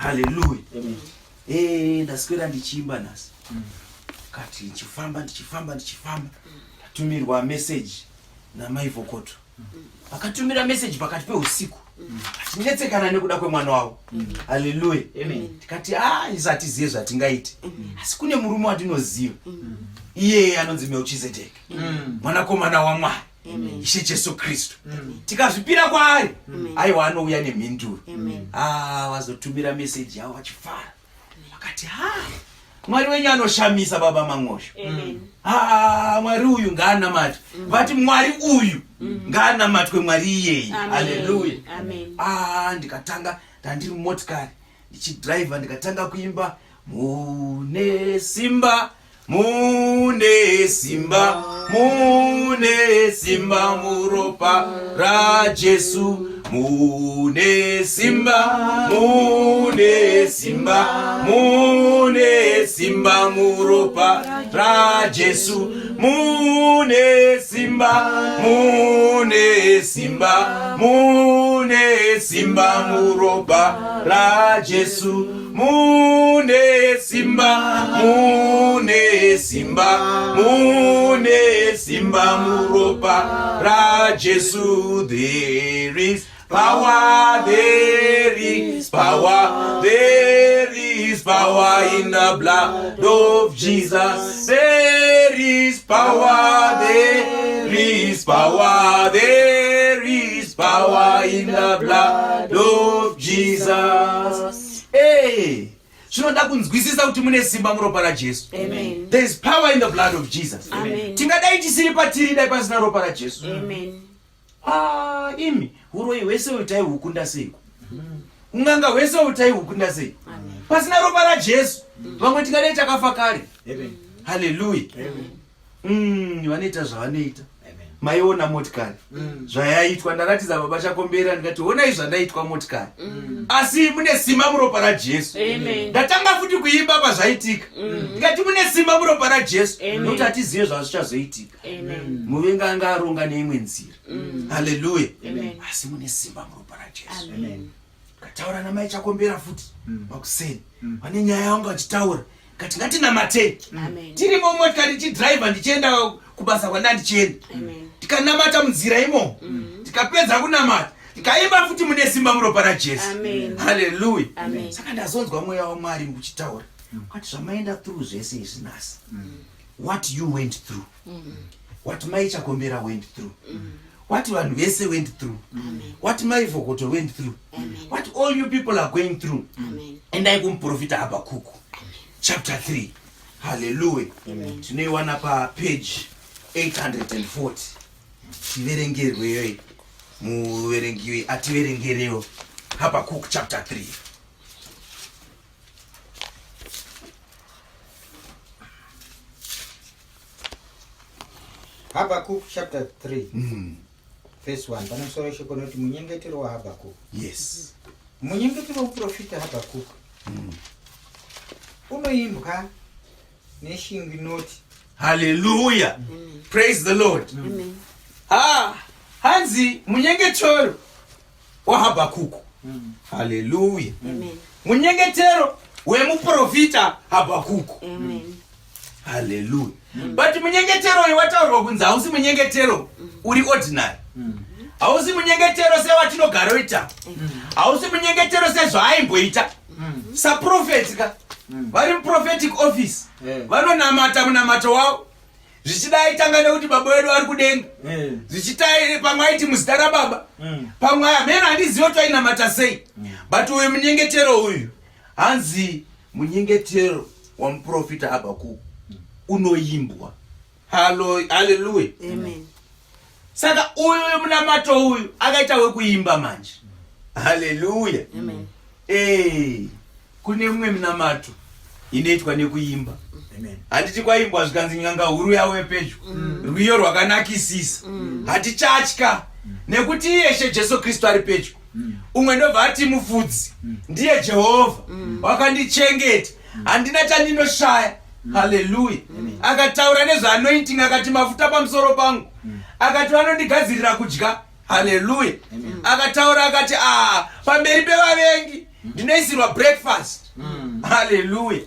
Haleluya. Eh, ndaswera ndichiimba nhasi. Kati ndichifamba ndichifamba ndichifamba. Ndatumirwa message namai Vokoto. Vakatumira message pakati peusiku. Vachinetsekana nekuda kwemwana wavo. Haleluya. Tikati ah, isu hatizive zvatingaite. Asi kune murume watinoziva. Iyeye anonzi Melchizedek. Mwanakomana waMwari. Ishe Jesu Kristu. Tikazvipira kwaari, aiwa anouya nemhinduro. Ah, vazotumira message yavo vachifara. Vakati ha, Mwari wenyu anoshamisa baba Mang'osho. Ah, Mwari uyu ngaanamatwe. Vati Mwari uyu ngaanamatwe Mwari iyeyi. Haleluya. Ah, ndikatanga ndandiri mumotikari ndichidriver ndikatanga kuimba mune simba mune simba mune simba muropa raJesu mune simba mune simba mune simba muropa raJesu mune simba mune simba mune simba muropa raJesu mune simba mune simba mune simba muropa raJesu. There is power, there is power, there is power in the blood of Jesus. There is power, there is power, there is power in the blood of Jesus. Hey, zvinoda kunzwisisa kuti mune simba muropa raJesu. Amen. There is power in the blood of Jesus. Amen. Tingadai tisiri patiri dai pasina ropa raJesu. Amen. Ah, imi uroyi hwese uyu taihukunda seiko? Un'anga hwese uyu taihukunda sei? Pasina ropa raJesu vamwe tingadai takafa kare. Haleluya. Vanoita zvavanoita. Maiona motikari zvayaitwa, ndaratidza baba Chakombera ndikati honai zvandaitwa motikari. Asi mune simba muropa raJesu. Amen. Ndatanga futi kuimba pazvaitika. Ndikati mune simba muropa raJesu. Amen. Nokuti hatizive zvazvichazoitika. Amen. Muvengi anga aronga neimwe nzira. Haleluya. Amen. Asi mune simba muropa raJesu. Amen. Ndikataura namai Chakombera futi makuseni. Vane nyaya yangu vachitaura. Kati ngatinamatei. Amen. Tirimo motikari tichidriver ndichienda kubasa kwanda ndichienda. Amen. Tikanamata munzira imomo. Tikapedza kunamata. Tikaimba futi mune simba muropa raJesu. Amen. Haleluya. Amen. Saka ndazonzwa mweya waMwari muchitaura. Kwati zvamaenda through zvese izvi nhasi. What you went through. What mai Chakombera went through. What vanhu vese went through. What mai Vokoto went through. What all you people are going through. Amen. Endai kumuprofita Habakuku chapter 3. Hallelujah. Tinoiwana pa page 840. Tiverengerweyo muverengiwe ativerengerewo Habakkuk chapter 3. Habakkuk chapter 3 verse 1 pane musoro weshoko unoti munyengetero waHabakkuk. Yes. Munyengetero womuprofita Habakkuk unoimbwa neshinginoti. Hallelujah. Praise the Lord. Amen. Ah, hanzi munyengetero waHabakuku. Hallelujah. Amen. Munyengetero wemuprofita Habakuku. Amen. Hallelujah. But munyengetero uyu wataurwa kunzi hausi munyengetero uri ordinary. Hausi munyengetero sewatinogaroita. Hausi munyengetero sezvaaimboita. Saprofeti ka. Vari muprophetic office. Vanonamata munamato wavo. Zvichida aitanga nekuti baba wedu ari kudenga. Zvichita pamwe aiti muzita rababa. Pamwe amene handizivi kuti ainamata sei. But uyu munyengetero uyu hanzi munyengetero wamuprofita Habakuku unoimbwa. Hallelujah. Amen. Saka uyu munamato uyu akaita wekuimba manje. Hallelujah. Amen. Kune mumwe munamato inoitwa nekuimba. Amen. Handiti kwaimbwa zvikanzi nyanga huru yavo pedyo. Rwiyo rwakanakisisa. Hatichatya nekuti iye She Jesu Kristu ari pedyo. Umwe ndobva ati mufudzi ndiye Jehovha wakandichengeta, handina chandinoshaya. Hallelujah. Akataura nezveanointing, akati mafuta pamusoro pangu, akati vanondigadzirira kudya. Hallelujah. Akataura akati pamberi pevavengi. Ndinoisirwa breakfast. Haleluya.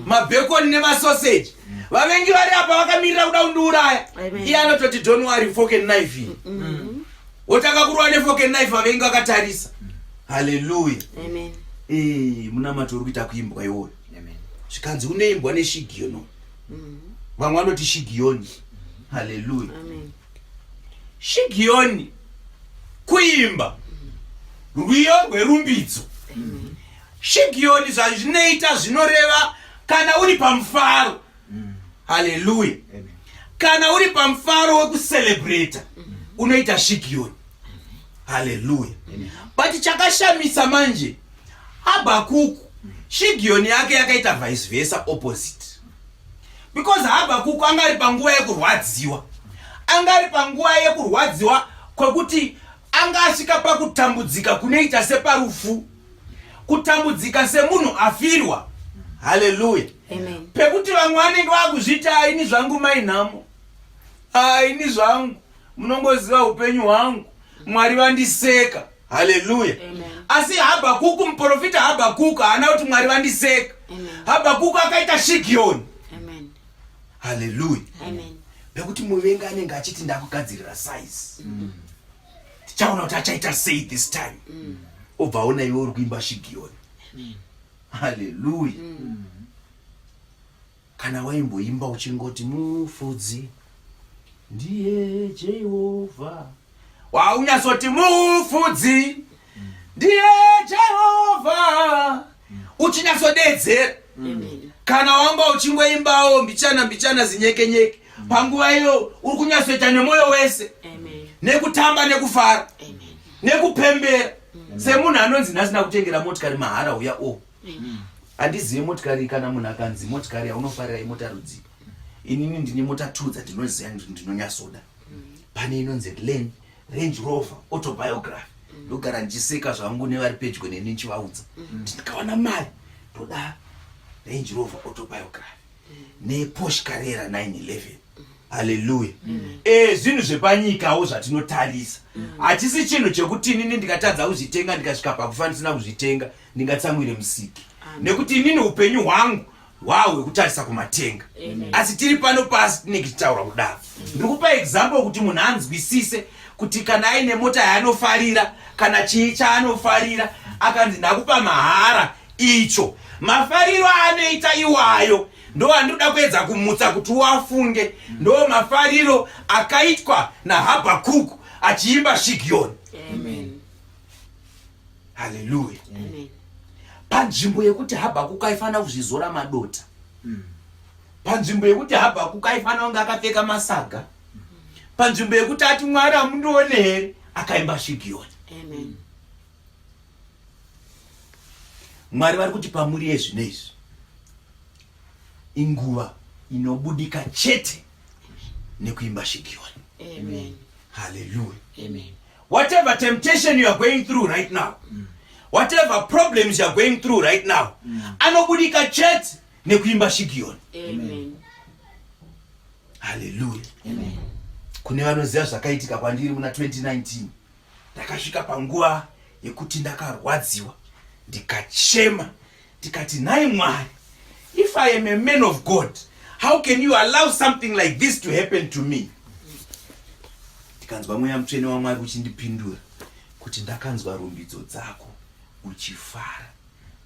Mabhekoni nemasoseji. Vavengi vari apa vakamirira kuda kundiuraya. Iye anototi don't worry, fork and knife iyi. Wotanga kurova nefork and knife vavengi vakatarisa. Haleluya. Eh, munamato uri kuita kuimbwa iwoyo. Zvikanzi unoimbwa neshigiyono. Vamwe vanoti shigiyoni. Haleluya. Shigiyoni kuimba rwiyo rwerumbidzo. Shigiyoni zvazvinoita zvinoreva kana uri pamufaro. Haleluya. Kana uri pamufaro wekucelebrata unoita shigiyoni. Haleluya. But chakashamisa manje, Habakuku shigiyoni yake yakaita vice versa, opposite, because Habakuku anga ari panguva yekurwadziwa, anga ari panguva yekurwadziwa kwekuti anga asvika pakutambudzika kunoita separufu, kutambudzika semunhu afirwa. Haleluya. Pekuti vamwe vanenge vakuzviti, "Aini zvangu mainhamo, aini zvangu, munongoziva upenyu hwangu, Mwari vandiseka." Haleluya. Asi Habhakuku, muprofita Habhakuku haana kuti Mwari vandiseka. Habhakuku akaita shigiyoni. Haleluya. Pekuti muvengi anenge achiti, "Ndakugadzirira size, tichaona kuti achaita sei this time." Obva aona iwe uri kuimba shigiyoni. Haleluya. Kana waimboimba uchingoti, "Mufudzi ndiye Jehovha," waunyatsoti, "Mufudzi ndiye Jehovha," uchinyatsodedzera. Kana wanga uchingoimbawo mbichana mbichana, zinyekenyeke, panguva iyo uri kunyatsoita nemwoyo wese, nekutamba, nekufara, nekupembera semunhu anonzi, "Nhasi ndakutengera motikari mahara, uya." O, handizive motikari. Kana munhu akanzi motikari yaunofarira imota rudzii, inini ndine mota two dzandinoziva ndinonyatsoda. Pane inonzi Range Rover Autobiography. Ndogara ndichiseka zvangu nevari pedyo neni, ndichivaudza kuti ndikawana mari ndoda Range Rover Autobiography nePorsche Carrera 911. Haleluya. Zvinhu zvepanyikawo zvatinotarisa, hachisi chinhu chekuti inini ndikatadza kuzvitenga, ndikasvika pakufa ndisina kuzvitenga, ndingatsamwire Musiki, nekuti inini upenyu hwangu hwahwekutarisa kumatenga, asi tiri pano pasi tinenge tichitaura kudaro. Ndiri kupa example kuti munhu anzwisise kuti kana aine mota yaanofarira kana chii chaanofarira, akanzi, "Ndakupa mahara icho," mafariro aanoita iwayo ndo andinoda kuedza kumutsa kuti uafunge. Ndo mafariro akaitwa naHabhakuku achiimba shigiyoni. Haleluya. Panzvimbo yekuti Habhakuku aifanira kuzvizora madota, panzvimbo yekuti Habhakuku aifanira kunge akapfeka masaga, panzvimbo yekuti ati, "Mwari, hamundione here?" akaimba shigiyoni. Mwari vari kuti pamuri yezvino izvi inguva inobudika chete nekuimba shigiyoni. Haleluya. Whatever temptation you are going through right now, whatever problems you are going through right now, anobudika chete nekuimba shigiyoni. Haleluya. Kune vanoziva zvakaitika kwandiri muna 2019, ndakasvika panguva yekuti ndakarwadziwa, ndikachema, ndikati, "Nhai Mwari, if I am a man of God, how can you allow something like this to happen to me?" Ndikanzwa Mweya Mutsvene waMwari uchindipindura kuti, "Ndakanzwa rumbidzo dzako uchifara,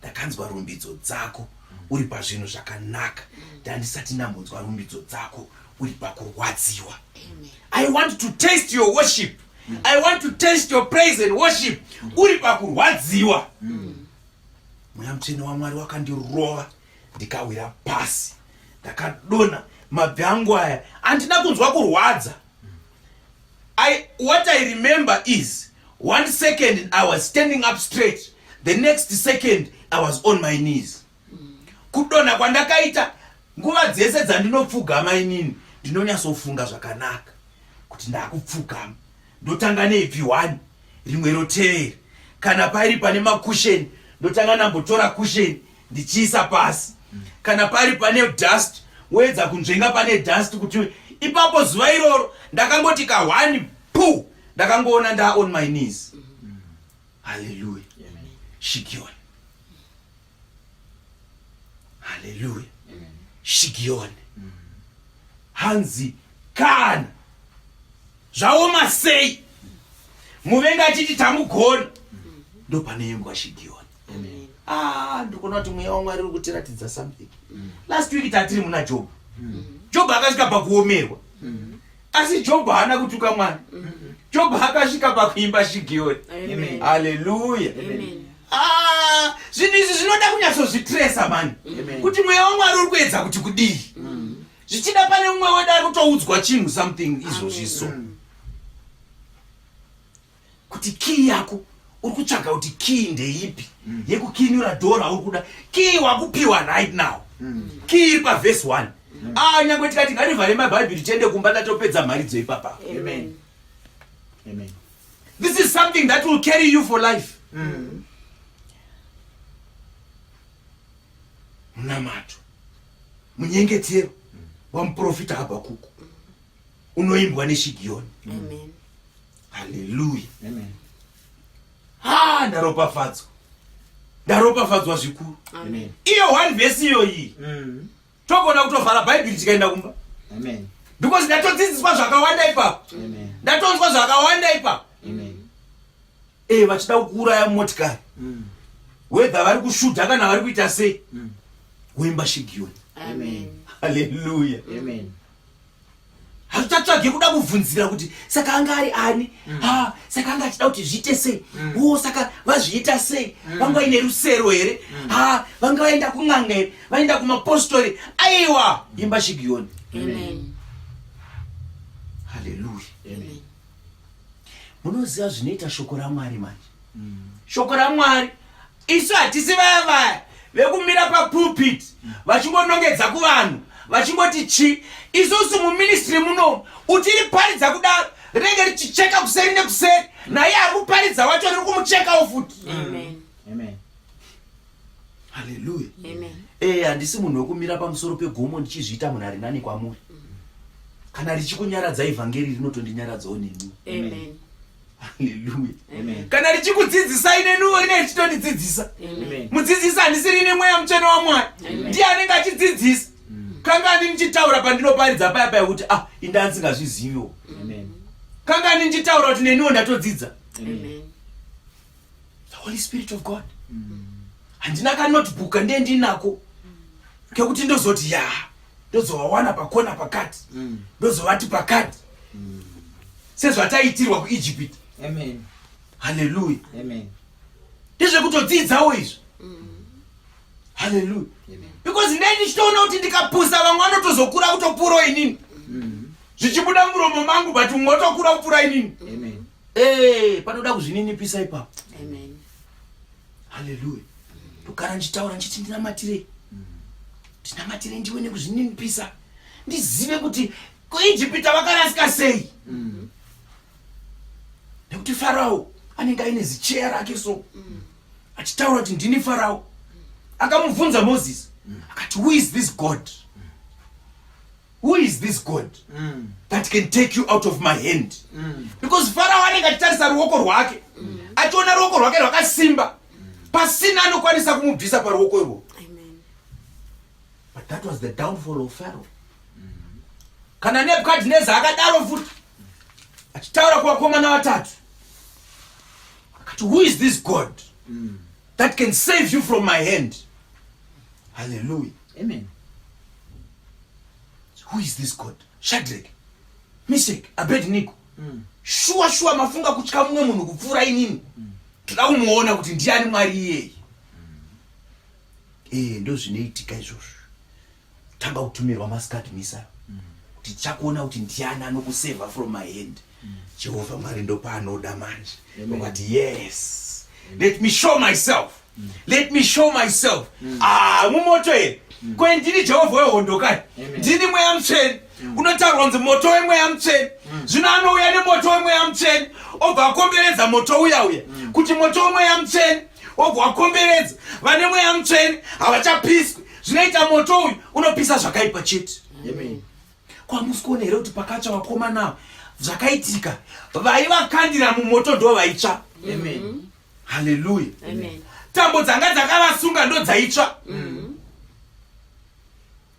ndakanzwa rumbidzo dzako uri pazvinhu zvakanaka. Ndandisati ndambonzwa rumbidzo dzako uri pakurwadziwa. I want to taste your worship. I want to taste your praise and worship uri pakurwadziwa." Mweya Mutsvene waMwari wakandirova, ndikawira pasi, ndakadonha. Mabvi angu aya handina kunzwa kurwadza. What I remember is one second I was standing up straight, the next second I was on my knees. Kudonha kwandakaita, nguva dzese dzandinopfugama inini ndinonyatsofunga zvakanaka kuti ndakupfugama, ndotanga neibvi 1, rimwe rotevera. Kana pari pane makusheni, ndotanga ndambotora kusheni ndichiisa pasi. Kana pari pane dust, woedza kunzvenga pane dust kuti ipapo. Zuva iroro ndakangoti ka1 pu, ndakangoona nda on my knees. Haleluya. Shigioni. Haleluya. Shigiyoni. Hanzi kana zvaoma sei muvengi achiti tamugona ndopanoimbwa Shigiyoni. Ah, ndikuona kuti mweya waMwari uri kutiratidza something. Last week tatiri muna Job. Job akasvika pakuomerwa. Asi Job haana kutuka Mwari. Job akasvika pakuimba Shigiyoni. Haleluya. Ah, zvinhu izvi zvinoda kunyatsozvitresa mani kuti mweya wamwari uri kuedza kuti kudii mm. zvichida pane mumwe wedu ari kutoudzwa chinhu something izvozvi so mm. kuti kii yako uri kutsvaga kuti kii ndeipi mm. yekukinyura dhoo rauri kuda kii wakupiwa right now mm. kii iri pavhesi one mm. ah, nyangwe tikati ngativhare mabhaibheri tiende kumba tatopedza mharidzo ipapa Amen. Amen. This is something that will carry you for life. Munamato, munyengetero wamuprofita Habakuku unoimbwa neshigiyoni. Amen. Haleluya. Amen. Ha, ndaropafadzwa. Ndaropafadzwa zvikuru. Amen. Iyo one verse iyoyi. Togona kutovhara Bhaibheri tikaenda kumba. Amen. Because ndatodzidziswa zvakawanda ipapo. Amen. Ndatonzwa zvakawanda ipapo. Amen. Eh, vachida kukuuraya mumotikari. Whether vari kushudha kana vari kuita sei. Woimba shigiyoni. Amen. Hallelujah. Amen. Hazvichatsvage kuda kubvunzira kuti saka anga ari ani ha saka anga achida kuti zviite sei o saka vazviita sei vanga vaine rusero here ha vanga vaenda kun'anga here vaenda kumapostori aiwa imba shigiyoni Amen. haleluya Amen. Munoziva zvinoita shoko raMwari manje. Shoko raMwari isu hatisi vaya vaya vekumira papulpit vachingonongedza kuvanhu vachingoti chi isusu muministry munomu uchiriparidza kudaro rinenge richicheka kuseri nekuseri naye ari kuparidza wacho riri kumuchekawo futi. Amen. Amen. Haleluya. Amen. Eh, handisi munhu wekumira pamusoro pegomo ndichizviita munhu ari nani kwamuri. Kana richikunyaradza ivhangeri rinotondinyaradzawo neni. Amen. Haleluya. Amen. Kana richikudzidzisai neniwo rinenge richitondidzidzisa. Amen. Mudzidzisi handisiri nemweya mutsvene waMwari. Ndiye anenge achidzidzisa. Kangani ndichitaura pandinoparidza paya paya kuti ah inda ndisingazviziviwo. Amen. Kangani ndichitaura kuti neniwo ndatodzidza. Amen. The Holy Spirit of God. Handina ka notebook kandiye ndinako kekuti ndozoti ya ndozovawana pakona pakati ndozovati pakati sezvataiitirwa kuEgypt. Amen. Hallelujah. Amen. Ndezvekutodzidzawo izvi. Hallelujah. Amen. Because ndai ndichitoona kuti ndikapusa vamwe vanotozokura kutopfuurawo inini. Zvichibuda muromo mangu but umwe otokura kupfuura inini. Amen. Eh, panoda kuzvininipisa ipapo. Amen. Haleluya. Ndogara ndichitaura ndichiti ndinamatirei. Ndinamatirei ndiwe nekuzvininipisa. Ndizive kuti kuIjipita vakarasika sei. Nekuti Farao anenge aine zicheya rake so. Achitaura kuti ndini Farao. Akamubvunza Moses. Akati who is this God? Who is this God mm. that can take you out of my hand? Mm. Because Farao anenge achitarisa ruoko rwake mm. achiona ruoko rwake rwakasimba mm. pasina anokwanisa kumubvisa paruoko irwo. But that was the downfall of Pharaoh. Mm. Kana Nebuchadnezzar akadaro futi achitaura kuvakomana vatatu akati who is this God mm. that can save you from my hand? Hallelujah. Amen. Who is this God? Shadrach, Meshach, Abednego. Mm. Shuwa shuwa mafunga kutya mumwe munhu kupfuura inini. Mm. Toda kumuona kuti ndiani Mwari iyeyi. Mm. Eh, ndozvinoitika izvozvo. Tanga kutumirwa masikati misa. Mm. Kuti tichakuona kuti ndiani anokuseva from my hand. Mm. Jehovha Mwari ndopaanoda manje. Vakati yes. Mm. Let me show myself. Mm. Let me show myself. Mm. Ah, mumoto here. Mm. Ko ndini Jehovha wehondo kai. Ndini mweya mutsvene. Mm. Unotaurwa kunzi moto wemweya mutsvene. Mm. Zvino anouya nemoto wemweya mutsvene obva akomberedza moto uya uya. Mm. Kuti moto wemweya mutsvene obva wakomberedza vane mweya mutsvene havachapiswi. Zvinoita moto uyu unopisa zvakaipa chete. Amen. Ko hamusi kuona here kuti pakatsva vakomana ava zvakaitika vaivakandira mumoto ndo vaitsva. Amen. Mm. Haleluya. Amen. Tambo dzanga dzakavasunga ndo dzaitsva. Mm.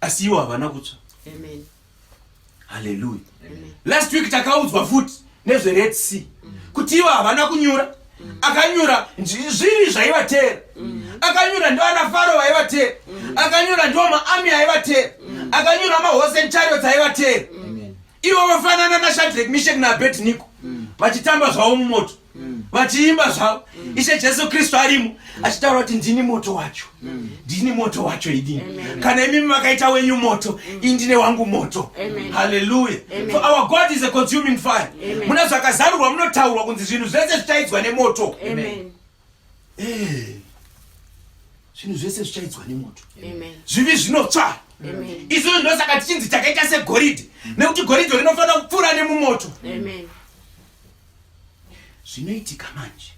Asi ivo havana kutsva. Haleluya. Last week takaudzwa futi nezveRed Sea kuti ivo havana kunyura. Akanyura zvivi zvaivateera. Akanyura ndivo ana Faro vaivateera. Akanyura ndiwo maarmy aivateera. Akanyura mahorse and chariots aivateera. Ivo vafanana naShadrach, Meshach naAbednego vachitamba zvavo mumoto. Vachiimba zvavo. Ishe Jesu Kristu arimo achitaura kuti ndini moto wacho. Ndini moto wacho idini. Kana imimi makaita wenyu moto, indine wangu moto. Hallelujah. For our God is a consuming fire. Muna zvakazarurwa munotaurwa kunzi zvinhu zvese zvichaidzwa nemoto. Eh. Zvinhu zvese zvichaidzwa nemoto. Zvivi zvinotsva. Isusu ndosaka tichinzi takaita segoridhe, nekuti goridhe rinofanira kupfuura nemumoto. Amen. Zvinoitika manje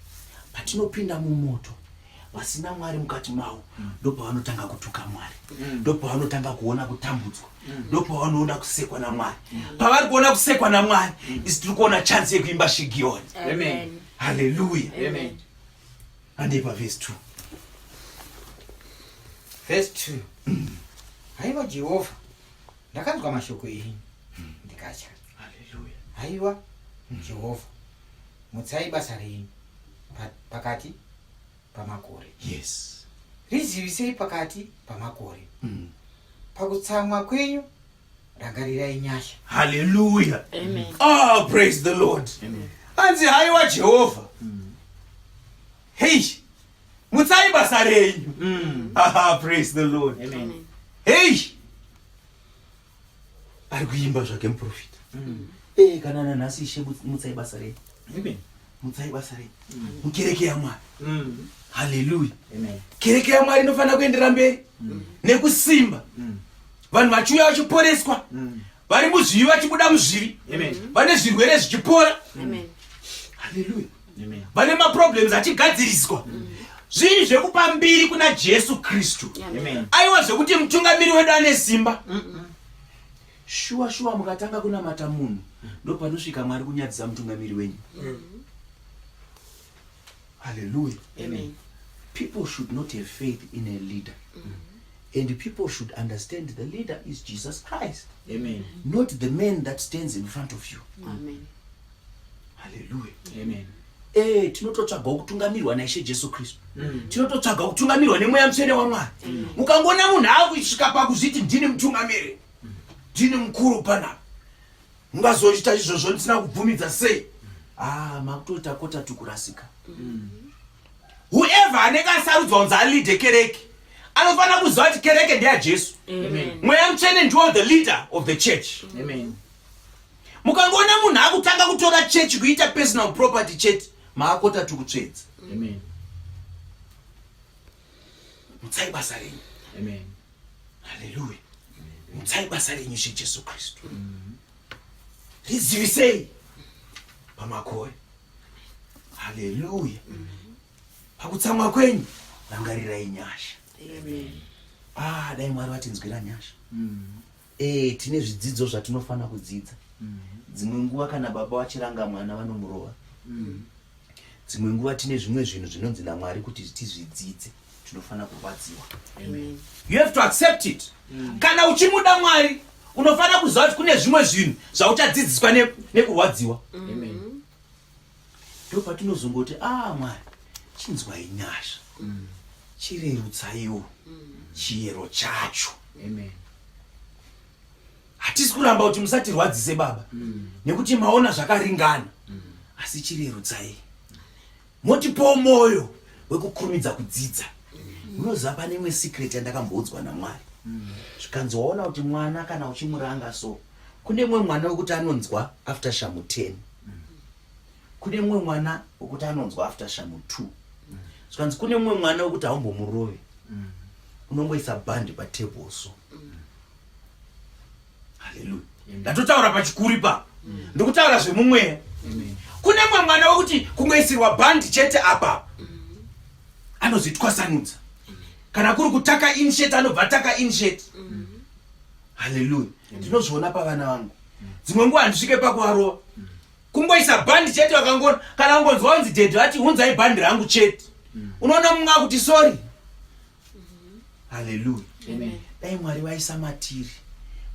patinopinda mumoto vasina Mwari mukati mavo, ndopavanotanga kutuka Mwari, ndopavanotanga kuona kutambudzwa, ndopavanoona kusekwa naMwari. Pavari kuona kusekwa naMwari, isu tiri kuona chance yekuimba Shigioni. Amen. Haleluya. Amen. Handei pavhesi 2. Verse 2. Haiwa Jehovha, ndakanzwa mashoko enyu ndikatya. Haleluya. Haiwa Jehovha, mutsai basa renyu pakati pamakore. Yes. Rizivisei pakati pamakore. Pakutsamwa kwenyu rangarirai nyasha. Haleluya. Amen. Oh, praise the Lord. Anzi haiwa Jehovha. Hey, mutsai basa renyu. Aha, praise the Lord. Amen. Hey, ari kuimba zvake muprofita. Eh, kana nanhasi Ishe mutsai basa renyu. Amen. Mutsai basa renyu. Mukereke yaMwari. Haleluya. Amen. Kereke yaMwari inofanira kuendera mberi nekusimba. Vanhu vachiuya vachiporeswa, vari muzvivi vachibuda muzvivi, Amen. vane zvirwere zvichipora. Amen. Haleluya. Amen. Vane maproblems achigadziriswa. Zvinhu zvekupa mbiri kuna Jesu Kristu. Amen. Aiwa zvekuti mutungamiri wedu ane simba. Shuwa shuwa mukatanga kunamata munhu ndopanosvika Mwari kunyadzisa mutungamiri wenyu. Hallelujah. Amen. People should not have faith in a leader. And people should understand the leader is Jesus Christ. Amen. Not the man that stands in front of you. Amen. Hallelujah. Amen. Eh, tinototsvaga kutungamirwa naIshe Jesu Kristu. Tinototsvaga kutungamirwa neMweya Mutsvene waMwari. Ukangoona munhu akusvika pakuzviti ndini mutungamiri, ndini mukuru panapa, mungazoita izvozvo ndisina kubvumidza sei? Ah, makutoita kota tukurasika. Whoever anenge asarudzwa kunzi alide kereke anofanira kuziva kuti kereke ndeyaJesu. Amen. Mweya Mutsvene ndiwo the leader of the church. Amen. Mukangoona munhu akutanga kutora church kuita personal property chete, maakota tukutsvedza. Amen. Mutsai basa renyu. Amen. Haleluya. Mutsai basa renyu Ishe Jesu Kristu. Rizivisei pamakore. Haleluya. Pakutsamwa kwenyu rangarirai nyasha. Amen. Ah, dai Mwari vatinzwira nyasha. Eh, tine zvidzidzo zvatinofanira kudzidza. Dzimwe nguva kana baba vachiranga mwana vanomurova. Dzimwe nguva tine zvimwe zvinhu zvinonzi naMwari kuti tizvidzidze, tinofanira kurwadziwa. Amen. You have to accept it. Kana uchimuda Mwari, unofanira kuziva kuti kune zvimwe zvinhu zvauchadzidziswa nekurwadziwa. Amen. Ndipo patinozongoti, ah Mwari, chinzwai nyasha. Chirerutsaiwo chiyero chacho. Amen. Hatisi kuramba kuti musatirwadzise baba, nekuti maona zvakaringana, asi chirerutsai. Motipawo moyo wekukurumidza kudzidza. Munoziva pane imwe secret yandakamboudzwa naMwari. Zvikanzi waona kuti mwana kana uchimuranga so, kune mumwe mwana wekuti anonzwa after shamu 10. Kune mumwe mwana wekuti anonzwa after shamu 2. Zvikanzi kune mumwe mwana wekuti haumbomurovi. Unongoisa bhandi patable so. Haleluya. Ndatotaura pachikuru ipapo. Ndikutaura zvemumweya. Kune mumwe mwana wekuti kungoisirwa bhandi chete apa anozvitwasanudza. Kana kuri kutaka inshirt anobva ataka inshirt. Haleluya. Ndinozviona pavana vangu. Dzimwe nguva handisvike pakuvarova. Kungoisa bhandi chete vakangona, kana kungonzwa kunzi daddy vati hunzai bhandi rangu chete. Unoona mumwe akuti sorry. Haleluya. Dai Mwari vaisa matiri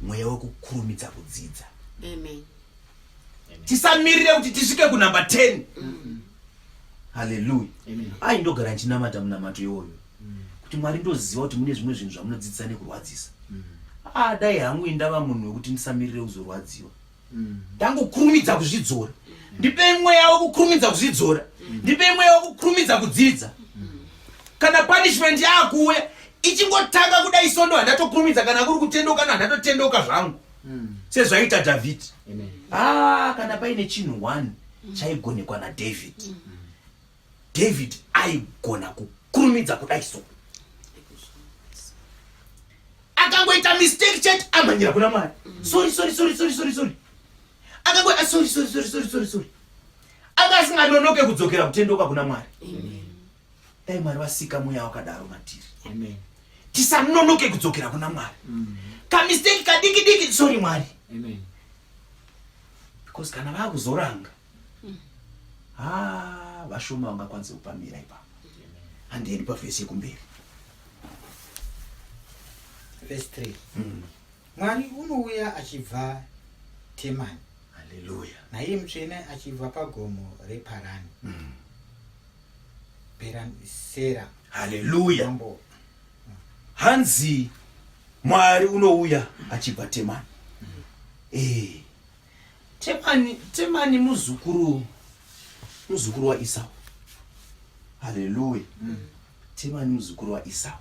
mweya wekukurumidza kudzidza. Tisamirire kuti tisvike kunumber 10. Haleluya. Ai, ndogara ndichinamata munamato iwoyo kuti Mwari, ndoziva kuti mune zvimwe zvinhu zvamunodzidzisa nekurwadzisa. Ah, dai hangu indava munhu wekuti ndisamirire kuzorwadziwa, ndangokurumidza kuzvidzora. Ndipei mweya wekukurumidza kuzvidzora, ndipei mweya wekukurumidza kudzidza. Kana punishment yaakuuya ichingotanga kudai, sondo handatokurumidza, kana kuri kutendoka, kana handatotendoka zvangu sezvaita Dhavhidhi. Ah, kana paine chinhu one chaigonekwa naDavid, David aigona kukurumidza kudai. So akangoita mistake chete, amhanyira kuna Mwari, "Sorry, sorry, sorry, sorry, sorry, sorry." Akango, "Ah, sorry, sorry, sorry, sorry, sorry, sorry." Anga asinganonoke kudzokera kutendoka kuna Mwari. Dai Mwari vasika mweya wakadaro matiri. Amen. Tisanonoke kudzokera kuna Mwari. Kamistake kadiki diki, "Sorry, Mwari." Amen. Because kana vaakuzoranga, ha, vashoma vangakwanise kupamira ipapo. Handiendi pavhesi yekumberi. Verse 3. Mwari unouya achibva Temani, Haleluya. naiye Mutsvene achibva pagomo reParani. Sera. Haleluya. Mambo. Hanzi Mwari unouya achibva Temani. Temani, Temani muzukuru waIsau. Haleluya. Temani muzukuru waIsau.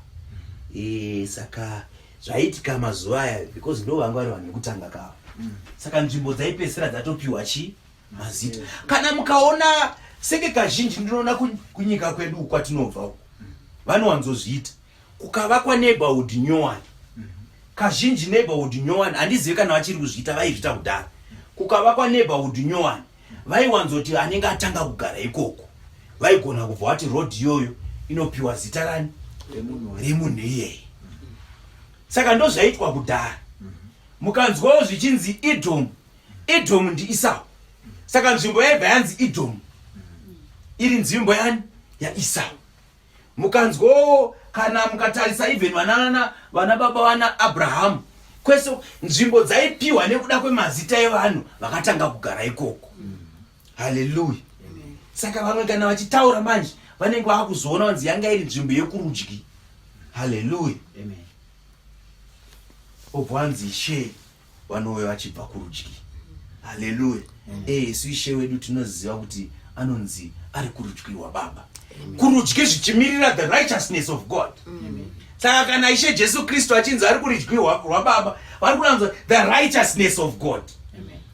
Saka zvaiitika mazuva aya, because ndo vanga vari vanhu vekutanga kava, saka nzvimbo dzaipedzisira dzatopiwa chi mazita. Kana mukaona senge kazhinji ndinoona kunyika kwedu kwatinobva uku, vanowanzozviita kukavakwa neighborhood nyowani. Kazhinji neighborhood nyowani, handizivi kana vachiri kuzviita, vaizviita kudhara, kukavakwa neighborhood nyowani vaiwanzoti anenge atanga kugara ikoko vaigona kubva vati road iyoyo inopiwa zita rani? Remunhu iyeye. Saka ndozvaitwa kudhara. Mukanzwawo zvichinzi Edom, Edom ndiIsau. Saka nzvimbo yaibva yanzi Edom iri nzvimbo yani? YaIsau. Mukanzwawo, kana mukatarisa even vana baba vana Abrahamu kwese, nzvimbo dzaipiwa nekuda kwemazita evanhu vakatanga kugara ikoko. Haleluya. Saka vamwe kana vachitaura manje vanenge vakuzoona vanzi yanga iri nzvimbo yekurudyi. Haleluya. Obva wanzi Ishe vanouya vachibva kurudyi. Haleluya. Isu Ishe wedu tinoziva kuti anonzi ari kurudyi rwababa, kurudyi zvichimirira the righteousness of God. Saka kana Ishe Jesu Kristu achinzi ari kurudyi rwababa, vari kuranzwa the righteousness of God.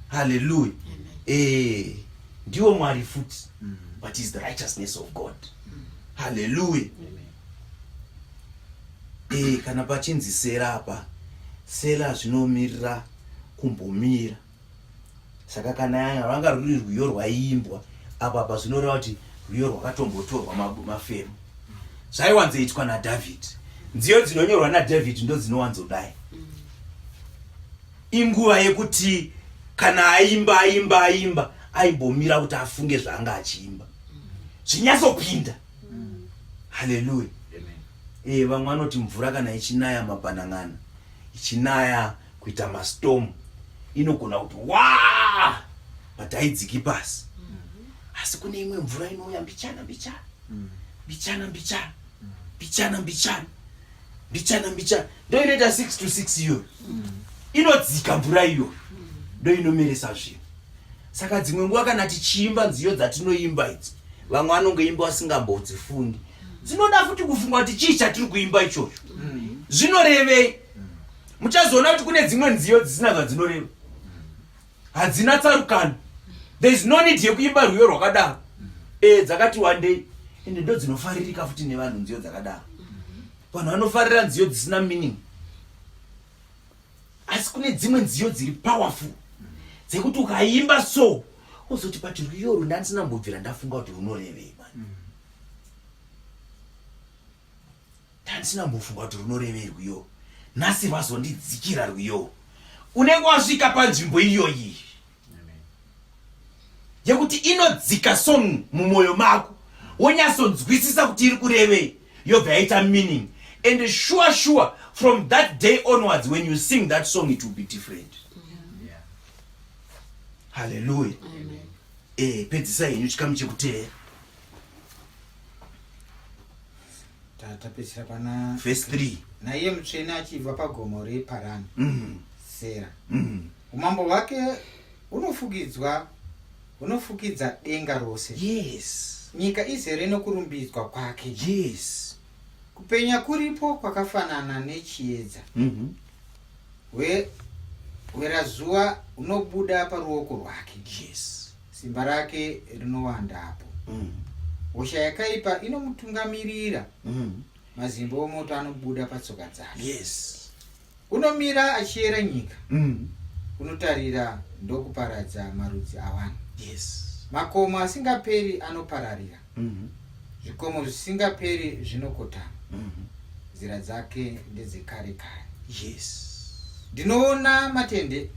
Haleluya. Ndiwo Mwari futi, but is the righteousness of God. Haleluya. Kana pachinzi Sera apa, Sera zvinomirira kumbomira. Saka kana rwanga rwuri rwiyo rwaiimbwa apa, apa zvinoreva kuti rwiyo rwakatombotorwa mafemo. Zvaiwanzoitwa naDhavhidhi. Nziyo dzinonyorwa naDhavhidhi ndo dzinowanzodai. Inguva yekuti kana aimba, aimba, aimba, aimbomira kuti afunge zvaanga achiimba zvinyatsopinda. Haleluya. Vamwe vanoti mvura kana ichinaya mabhanan'ana, ichinaya kuita mastorm, inogona kuti wa, but haidziki pasi. Asi kune imwe mvura inouya mbichana mbichana, mbichana mbichana, mbichana mbichana, mbichana mbichana, ndo inoita 6 to 6 iyoyo. Inodzika mvura iyoyo, ndo inomeresa zvinhu. Saka dzimwe nguva kana tichiimba nziyo dzatinoimba idzi, vamwe vanongoimba vasingambodzifungi. Dzinoda futi kufunga kuti chii chatiri kuimba ichocho, zvinorevei. Muchazoona kuti kune dzimwe nziyo dzisina zvadzinoreva, hadzina tsarukano. There is no need yekuimba rwiyo rwakadaro. Dzakati wandei, ende ndo dzinofaririka futi nevanhu, nziyo dzakadaro. Vanhu vanofarira nziyo dzisina meaning. Asi kune dzimwe nziyo dziri powerful dzekuti ukaimba so uzoti, "But rwiyo urwu ndandisina mbobvira ndafunga kuti runorevei, man. Ndandisina mbofunga kuti runorevei rwiyo. Nhasi rwazondidzikira rwiyo." Unenge wasvika panzvimbo iyoyi yekuti inodzika song mumwoyo mako, wonyatsonzwisisa kuti iri kurevei, yobva yaita meaning. And sure sure from that day onwards when you sing that song it will be different. Yeah. Hallelujah. Eh, pedzisai henyu chikamu chekuteera. Tapedzisira pana verse 3. Naiye mutsvene achibva pagomo reParani. Sera. Umambo hwake hunofukidzwa hunofukidza denga rose. Yes. Nyika izere nokurumbidzwa kwake. Yes. Kupenya kuripo kwakafanana nechiedza. Hwerazuva hunobuda paruoko rwake. Yes. Simba rake rinowandapo. Hosha yakaipa inomutungamirira. Mazimbe omoto anobuda patsoka dzake. Yes. Unomira achiyera nyika. Unotarira ndokuparadza marudzi avanhu. Yes. Makomo asingaperi anopararira. Zvikomo zvisingaperi zvinokotama. Nzira dzake ndedzekare kare. Yes. Ndinoona matende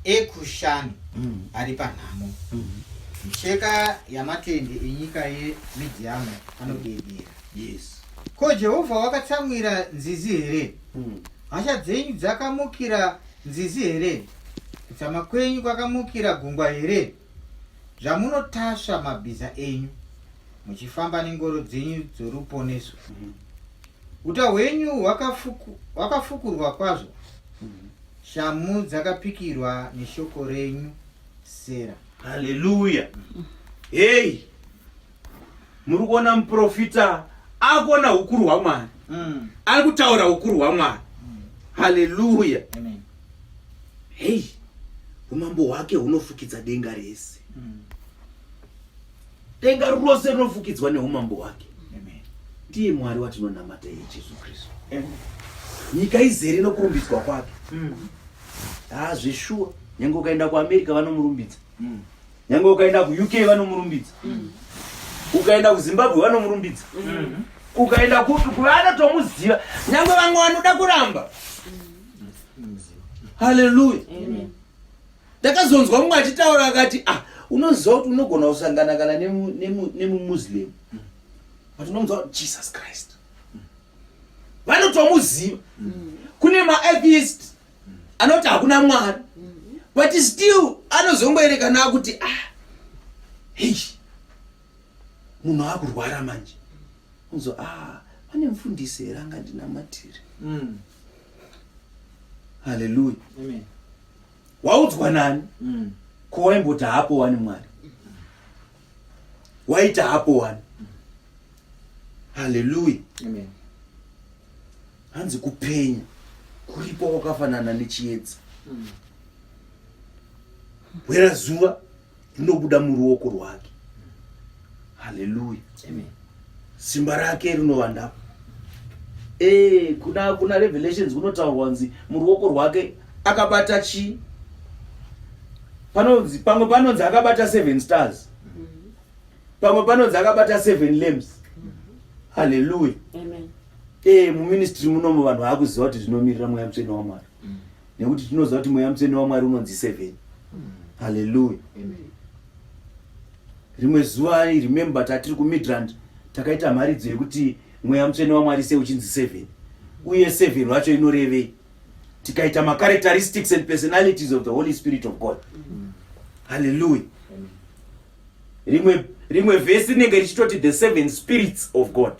ekuShani ari panhamo. Micheka yamatende enyika yeMidhiani anodedera. Yes. Ko Jehovha wakatsamwira nzizi here? Hasha dzenyu dzakamukira nzizi here? Kutsama kwenyu kwakamukira gungwa here? Zvamunotasva mabhiza enyu, muchifamba nengoro dzenyu dzoruponeso. Uta hwenyu hwakafukurwa kwazvo, shamhu dzakapikirwa neshoko renyu. Sera. Haleluya. Hey. Muri kuona muprofita akuona ukuru hwaMwari. Ari kutaura ukuru hwaMwari. Haleluya. Amen. Hey. Umambo hwake hunofukidza denga rese. Denga rose rinofukidzwa neumambo hwake. Amen. Ndiye Mwari watinonamata iye Jesu Kristu. Nyika izere nokurumbidzwa kwake. Zveshuwa. Nyange ukaenda kuAmerica vanomurumbidza. Nyange ukaenda kuUK vanomurumbidza. Ukaenda kuZimbabwe vanomurumbidza. Ukaenda kupi vanotomuziva. Nyange vamwe vanoda kuramba. Haleluya. Ndakazonzwa mumwe achitaura akati, unoziva kuti unogona kusangana kana nemuMuslim. But unomuziva kuti Jesus Christ. Vanotomuziva. Kune maatheist anoti hakuna Mwari. But still anozongoerekana akuti, hey, munhu akurwara manje. Unzo, pane mufundisi here angandinamatire? Hallelujah. Amen. Waudzwa nani? Ko waimboti hapo wani Mwari? Waita hapo wani? Hallelujah. Amen. Hanzi kupenya kuripo kwakafanana nechiedza. Hwera zuva rinobuda muruoko rwake. Hallelujah. Amen. Simba rake rinovandapo. Kuna Revelations kunotaurwa kunzi muruoko rwake akabata chi? Panonzi, pamwe panonzi akabata 7 stars. Pamwe panonzi akabata 7 lamps. Hallelujah. Amen. Muministry munomu vanhu vakuziva kuti zvinomirira Mweya Mutsvene waMwari. Nekuti tinoziva kuti Mweya Mutsvene waMwari unonzi 7. Hallelujah. Amen. Rimwe zuva, I remember tatiri kuMidrand, takaita mharidzo yekuti Mweya Mutsvene waMwari sei uchinzi 7. Uye 7 wacho inorevei? Tikaita ma characteristics and personalities of the Holy Spirit of God. Hallelujah. Amen. Rimwe verse rinenge richitoti the 7 spirits of God.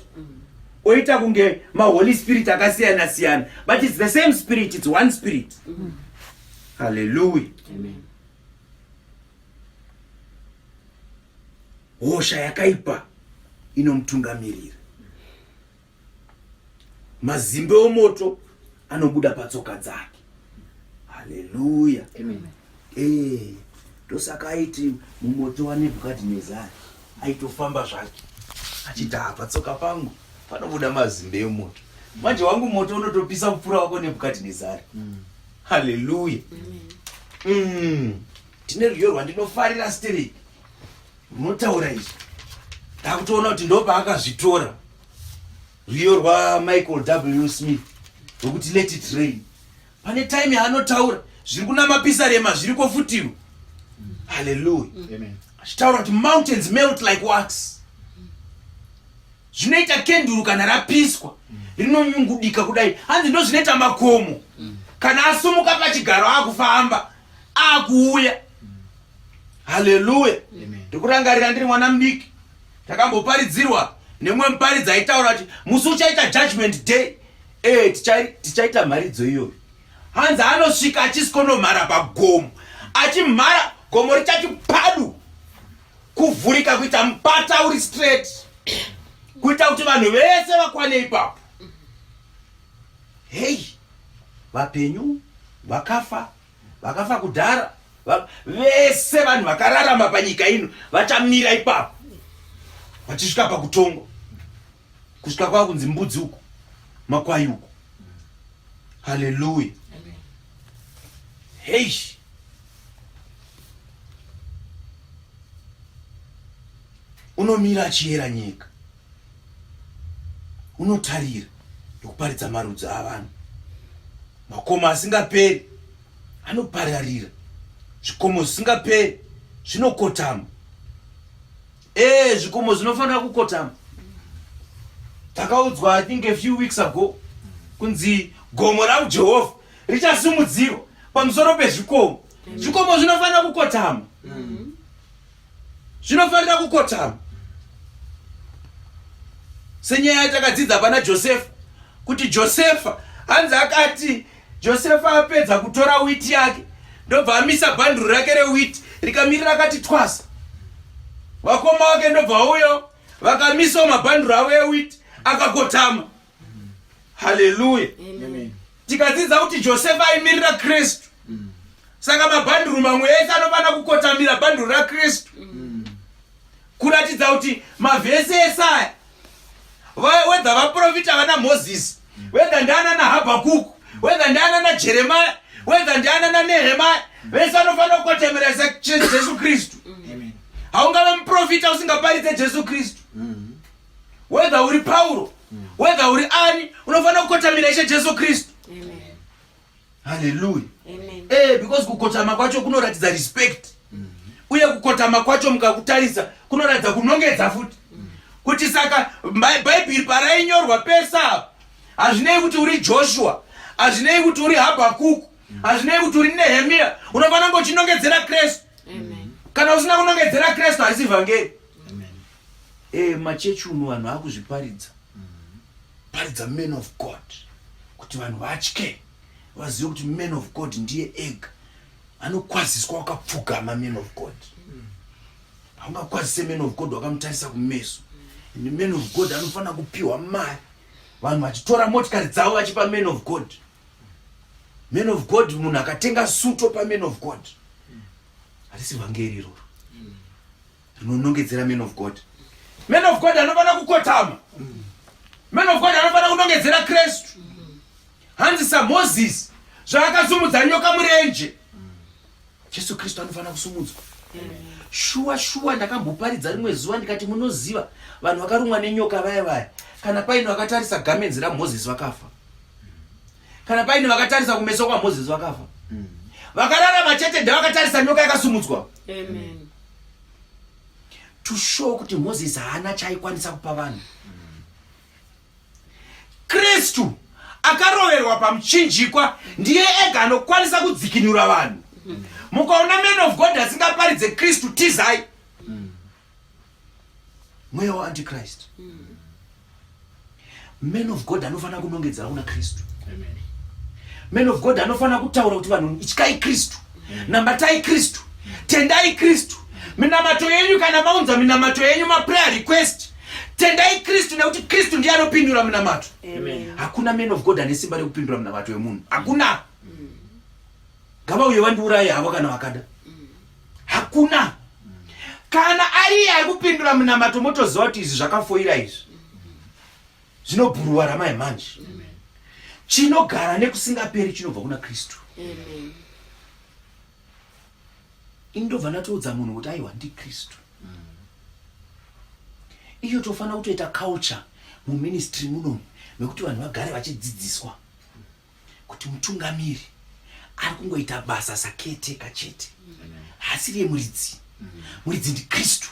Oita kunge ma Holy Spirit akasiyana siyana, but it's the same spirit, it's one spirit. Hallelujah. Amen. Hosha yakaipa inomutungamirira. Mazimbe omoto anobuda patsoka dzake. Hallelujah. Amen. Ndosaka aiti mumoto waNebhukadhinezari aitofamba zvake achiti, patsoka pangu panobuda mazimbe emoto. Manje wangu moto unotopisa kupfuura wako Nebhukadhinezari. Hallelujah. Tine rwiyo rwandinofarira stereki runotaura izvi. Ndakutoona kuti ndopaakazvitora. Rwiyo rwaMichael W. Smith rwekuti Let It Rain. Pane time yaanotaura zviri kuna mapisarema zviriko futiwo. Hallelujah. Amen. Achitaura kuti mountains melt like wax. Zvinoita kenduru kana rapiswa. rinonyungudika kudai hanzi ndozvinoita makomo kana asumuka pachigaro akufamba akuuya haleluya ndikurangarira ndiri mwana mudiki takamboparidzirwa nemumwe muparidzi aitaura kuti musi uchaita judgment day e tichaita mharidzo iyoyo hanzi anosvika achisikonomhara pagomo achimhara gomo richati padu kuvhurika kuita mupata uri straight kuita kuti vanhu vese vakwane ipapo hei vapenyu vakafa vakafa kudhara vese vanhu vakararama panyika ino vachamira ipapo vachisvika pakutongwa kusvika kwava kunzi mbudzi uku makwai uku haleluya hei unomira achiyera nyika unotarira ndokuparidza marudzi avanhu makomo asingaperi anopararira zvikomo zvisingaperi zvinokotama ee eh, zvikomo zvinofanira kukotama takaudzwa i think a few weeks ago kunzi gomo rajehovha richasimudzirwa pamusoro pezvikomo zvikomo zvinofanira kukotama zvinofanira kukotama senyaya yatakadzidza pana josefa kuti josefa hanzi akati josefa apedza kutora witi yake ndobva amisa bhanduru rake rewiti rikamirira akati twasa vakoma vake ndobva uyo vakamisawo mabhanduru avo ewiti akakotama haleluya tikadzidza kuti josefa aimirira kristu mm. saka mabhanduru mamwe ese anofanira kukotamira bhanduru rakristu mm. kuratidza kuti mavhesi ese aya wedha vaprofita vana mozisi wedha ndiana nahabhakuku wedha ndiana najeremaya wedha ndiana nanehemaya vese vanofanira kukotamira jesu kristu haungave muprofita usingaparidze jesu kristu mm. whether uri pauro whether uri ani unofanira kukotamira ishe jesu kristu haleluya eh, because kukotama kwacho kunoratidza respect uye kukotama kwacho mukakutarisa kunoratidza kunongedza futi kuti saka bhaibheri parainyorwa pese apa hazvinei kuti uri joshua hazvinei kuti uri habhakuku hazvinei kuti uri nehemiya unofanira kunge uchinongedzera kristu kana usina kunongedzera kristu harisi vhangeri Eh, machechi umu vanhu vakuzviparidza paridza man of god kuti vanhu vatye vazive kuti man of god ndiye ega anokwaziswa wakapfugama man of god haungakwazise man of god wakamutarisa kumeso and man of god anofanira kupiwa mari vanhu vachitora motikari dzavo vachipa man of god man of god munhu akatenga suto paman of god harisi vhangeri iroro rinonongedzera man of god man of god anofanira kukotama man of god anofanira kunongedzera kristu hanzi samozisi zvaakasumudza nyoka murenje jesu kristu anofanira kusumudzwa shuwa shuwa ndakamboparidza rimwe zuva ndikati munoziva vanhu vakarumwa nenyoka vaya vaya kana paine vakatarisa gamenzi ramozisi vakafa kana paine vakatarisa kumeso kwamozisi vakafa vakararama chete ndavakatarisa nyoka yakasumudzwa Amen. To show kuti Moses haana chaaikwanisa kupa vanhu. Kristu akaroverwa pamuchinjikwa ndiye ega anokwanisa kudzikinura vanhu. Mukaona man of God asingaparidze Kristu tizai. Mweya waantichrist. Man of God anofanira kunongedzera kuna Kristu. Man of God anofanira kutaura kuti vanhu ityai Kristu, nambatai Kristu, tendai Kristu. Minamato yenyu kana maunza minamato yenyu maprayer request, tendai Kristu nekuti Kristu ndiye anopindura minamato. Hakuna man of God ane simba rekupindura minamato yemunhu. Hakuna. Ngavauye vandiuraye havo kana vakada. Hakuna. Kana ariye ari kupindura minamato motoziva kuti izvi zvakafoira izvi. Zvinobhuruwa ramai manje. Chinogara nekusingaperi chinobva kuna Kristu. Ini ndobva ndatoudza munhu kuti aiwa ndiKristu. Iyo tofanira kutoita culture muministry munomu mekuti vanhu vagare vachidzidziswa kuti mutungamiri ari kungoita basa sacaretaker chete haasiriye muridzi. Muridzi ndiKristu.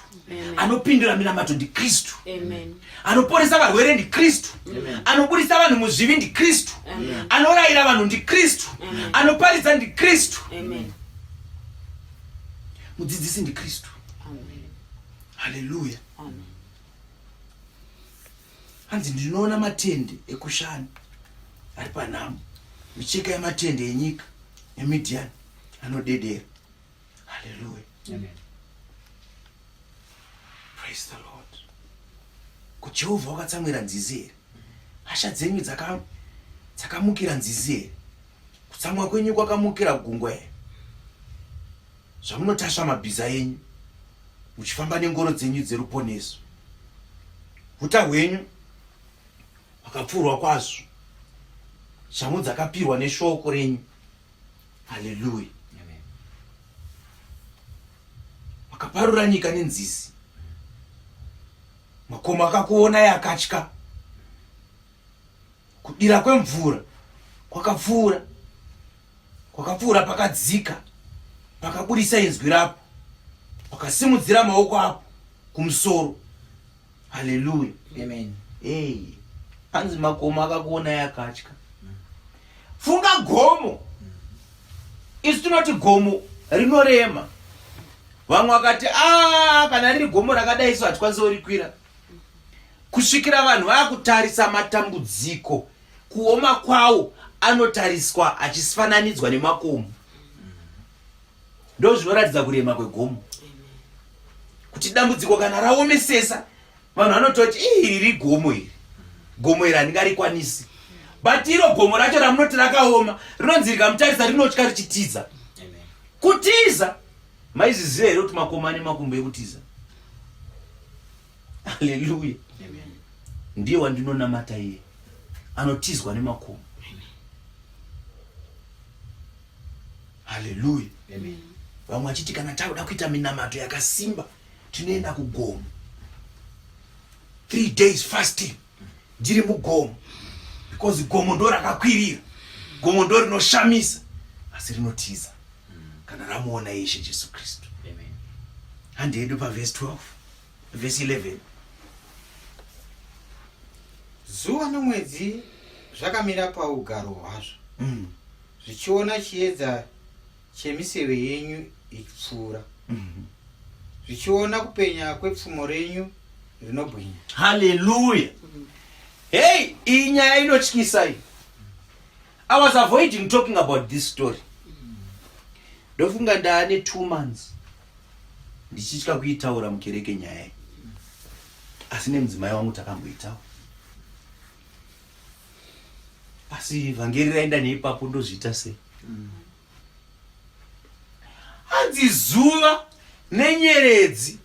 Anopindura minamato ndiKristu. Anoporesa varwere ndiKristu. Anoburisa vanhu muzvivi ndiKristu. Anorayira vanhu ndiKristu. Anoparidza ndiKristu. Mudzidzisi ndiKristu. Haleluya. Hanzi ndinoona matende ekushani ari panhamo, micheka yematende enyika eMidhiani anodedera. Haleluya. Praise the Lord. Ko Jehovha wakatsamwira nzizi here? Hasha dzenyu dzakamukira nzizi here? Kutsamwa kwenyu kwakamukira gungwa here? Zvamunotasva mabhiza enyu muchifamba nengoro dzenyu dzeruponeso. Uta hwenyu hwakapfurwa kwazvo, shamhu dzakapirwa neshoko renyu. Haleluya. Makaparura nyika nenzizi, makomo akakuonai akatya. Kudira kwemvura kwakapfuura, kwakapfuura pakadzika, pakaburisa inzwi rapo, pakasimudzira maoko apo kumusoro. Haleluya. Amen. Hey, hanzi makomo akakuonai akatya. Funga gomo. Isu tinoti gomo rinorema. Vamwe vakati a kana riri gomo rakadai isu hatikwanisi kurikwira. Kusvikira vanhu vakutarisa matambudziko kuoma kwawo anotariswa achifananidzwa nemakomo. Ndozvinoratidza kurema kwegomo. Kuti dambudziko kana raomesesa vanhu vanototi iri riri gomo iri, gomo iri handingarikwanisi. But iro gomo racho ramunoti rakaoma rinonzi rikamutarisa rinotya richitiza. Kutiza, maizviziva here kuti makomo ane makumbo ekutiza? Haleluya. Ndiye wandinonamata iye anotizwa nemakomo. Haleluya. Vamwe vachiti kana takuda kuita minamato yakasimba tinoenda kugomo, 3 days fasting ndiri mugomo, because gomo ndo rakakwirira, gomo ndo rinoshamisa, asi rinotiza kana ramuona Ishe Jesu Kristu. Handi yedu pavhesi 12, vhesi 11. Zuva nomwedzi zvakamira paugaro hwazvo, zvichiona chiedza chemiseve yenyu ichipfuura, zvichiona kupenya kwepfumo renyu rinobwinya. Haleluya. Hey, iyi nyaya inotyisa iyi. I was avoiding talking about this story. Ndofunga ndaane 2 months ndichitya kuitaura mukereke nyaya iyi, asi nemudzimai wangu takamboitaura, asi vhangeri raenda neipapo. Ndozviita sei? Hanzi zuva nenyeredzi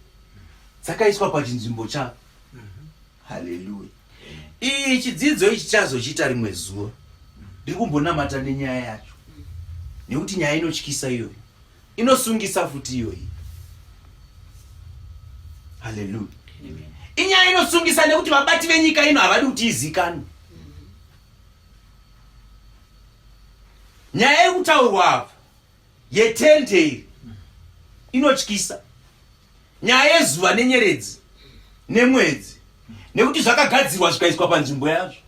dzakaiswa pachinzvimbo chavo. Haleluya. Iyi chidzidzo ichi chazochiita rimwe zuva. Ndiri kumbonamata nenyaya yacho nekuti nyaya inotyisa iyoyo, inosungisa futi iyoyi. Haleluya. Inyaya inosungisa nekuti vabati venyika ino havadi kuti izikanwe. Nyaya iri kutaurwa apa yetende iri inotyisa, nyaya yezuva nenyeredzi nemwedzi, nekuti zvakagadzirwa zvikaiswa panzvimbo yazvo.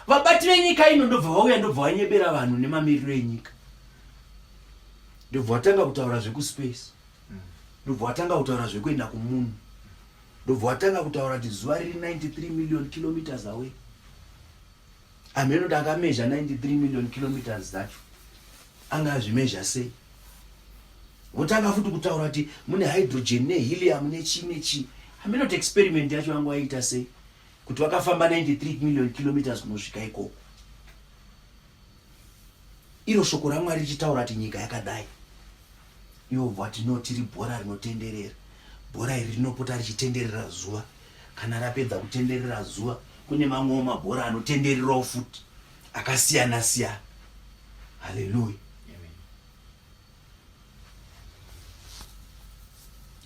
Vabati venyika ino ndobva vauya, ndobva vanyebera vanhu nemamiriro enyika, ndobva vatanga kutaura zvekuspace, ndobva vatanga kutaura zvekuenda kumunhu, ndobva vatanga kutaura kuti zuva riri 93 million kilometers away. Hameno kuti akamezha 93 million kilometers dzacho anga azvimezha sei. Votanga futi kutaura kuti mune hydrogen nehelium nechii nechii. Hameno kuti experiment yacho vanga vaita sei kuti vakafamba 93 million kilometers kunosvika ikoko. Iro shoko raMwari richitaura kuti nyika yakadai, ivo bva vati no, tiri bhora rinotenderera. Bhora iri rinopota richitenderera zuva. Kana rapedza kutenderera zuva, kune mamwewo mabhora anotendererawo futi akasiyana siyana. Haleluya.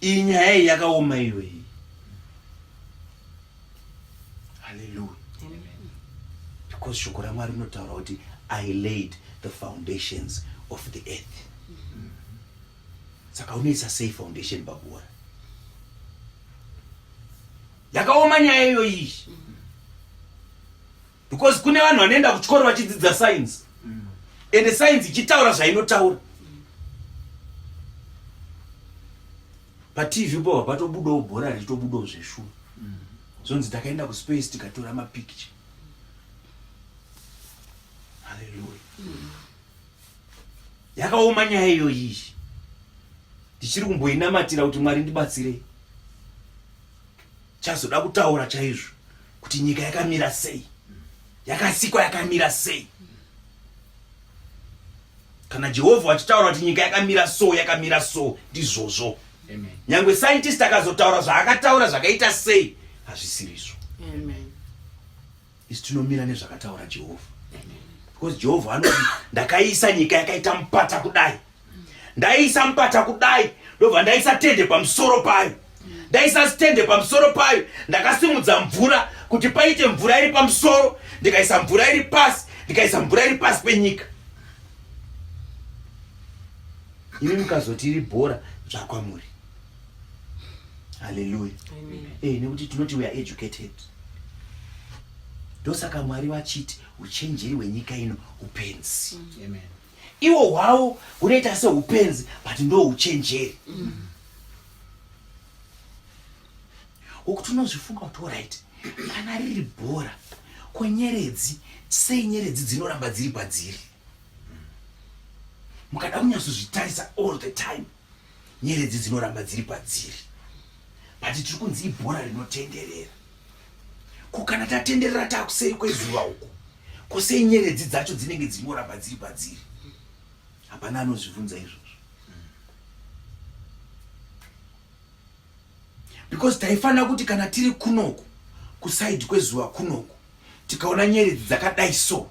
Iyi nyaya iyi yakaoma iyo iyi. Haleluya. Because shoko raMwari rinotaura kuti I laid the foundations of the earth. Saka unoisa sei foundation pabhora? Yakaoma nyaya iyoyi iyi. Because kune vanhu vanoenda kuchikoro vachidzidza science. Ende science ichitaura zvainotaura. PaTV po patobudawo bhora richitobudawo zveshuwa. Zvonzi takaenda kuspace tikatora mapicture. Hallelujah. Yakaoma nyaya iyoyi iyi. Ndichiri kumboinamatira kuti Mwari ndibatsirei. Chazoda kutaura chaizvo kuti nyika yakamira sei, yakasikwa yakamira sei. Kana Jehovha achitaura kuti nyika yakamira so, yakamira so, ndizvozvo. Nyangwe scientist akazotaura zvaakataura zvakaita sei, hazvisirizvo. Amen. Isu tinomira nezvakataura Jehovha. Because Jehovha anoti ndakaisa nyika yakaita mupata kudai. Ndaisa mupata kudai, ndobva ndaisa tende pamusoro payo. Ndaisa tende pamusoro payo, ndakasimudza mvura kuti paite mvura iri pamusoro, ndikaisa mvura iri pasi, ndikaisa mvura iri pasi penyika. Imi mukazoti iri bhora zvakwamuri. Haleluya. Eh, nekuti tinoti we are educated. Ndosaka Mwari vachiti uchenjeri hwenyika ino upenzi. Mm. Amen. Iwo hwawo hunoita seupenzi but ndo uchenjeri. Mm. Wokuti unozvifunga kuti alright, kana riri bhora ko nyeredzi sei nyeredzi dzinoramba dziri padziri? Mukada kunyatsozvitarisa all the time nyeredzi dzinoramba dziri padziri but tiri kunzi ibhora rinotenderera. Ko kana tatenderera takuseri kwezuva uko, ko sei nyeredzi dzacho dzinenge dzingoramba dziri padziri? Hapana anozvibvunza izvozvo. Because taifanira kuti kana tiri kunoku kusaidi kwezuva kunoku tikaona nyeredzi dzakadai so,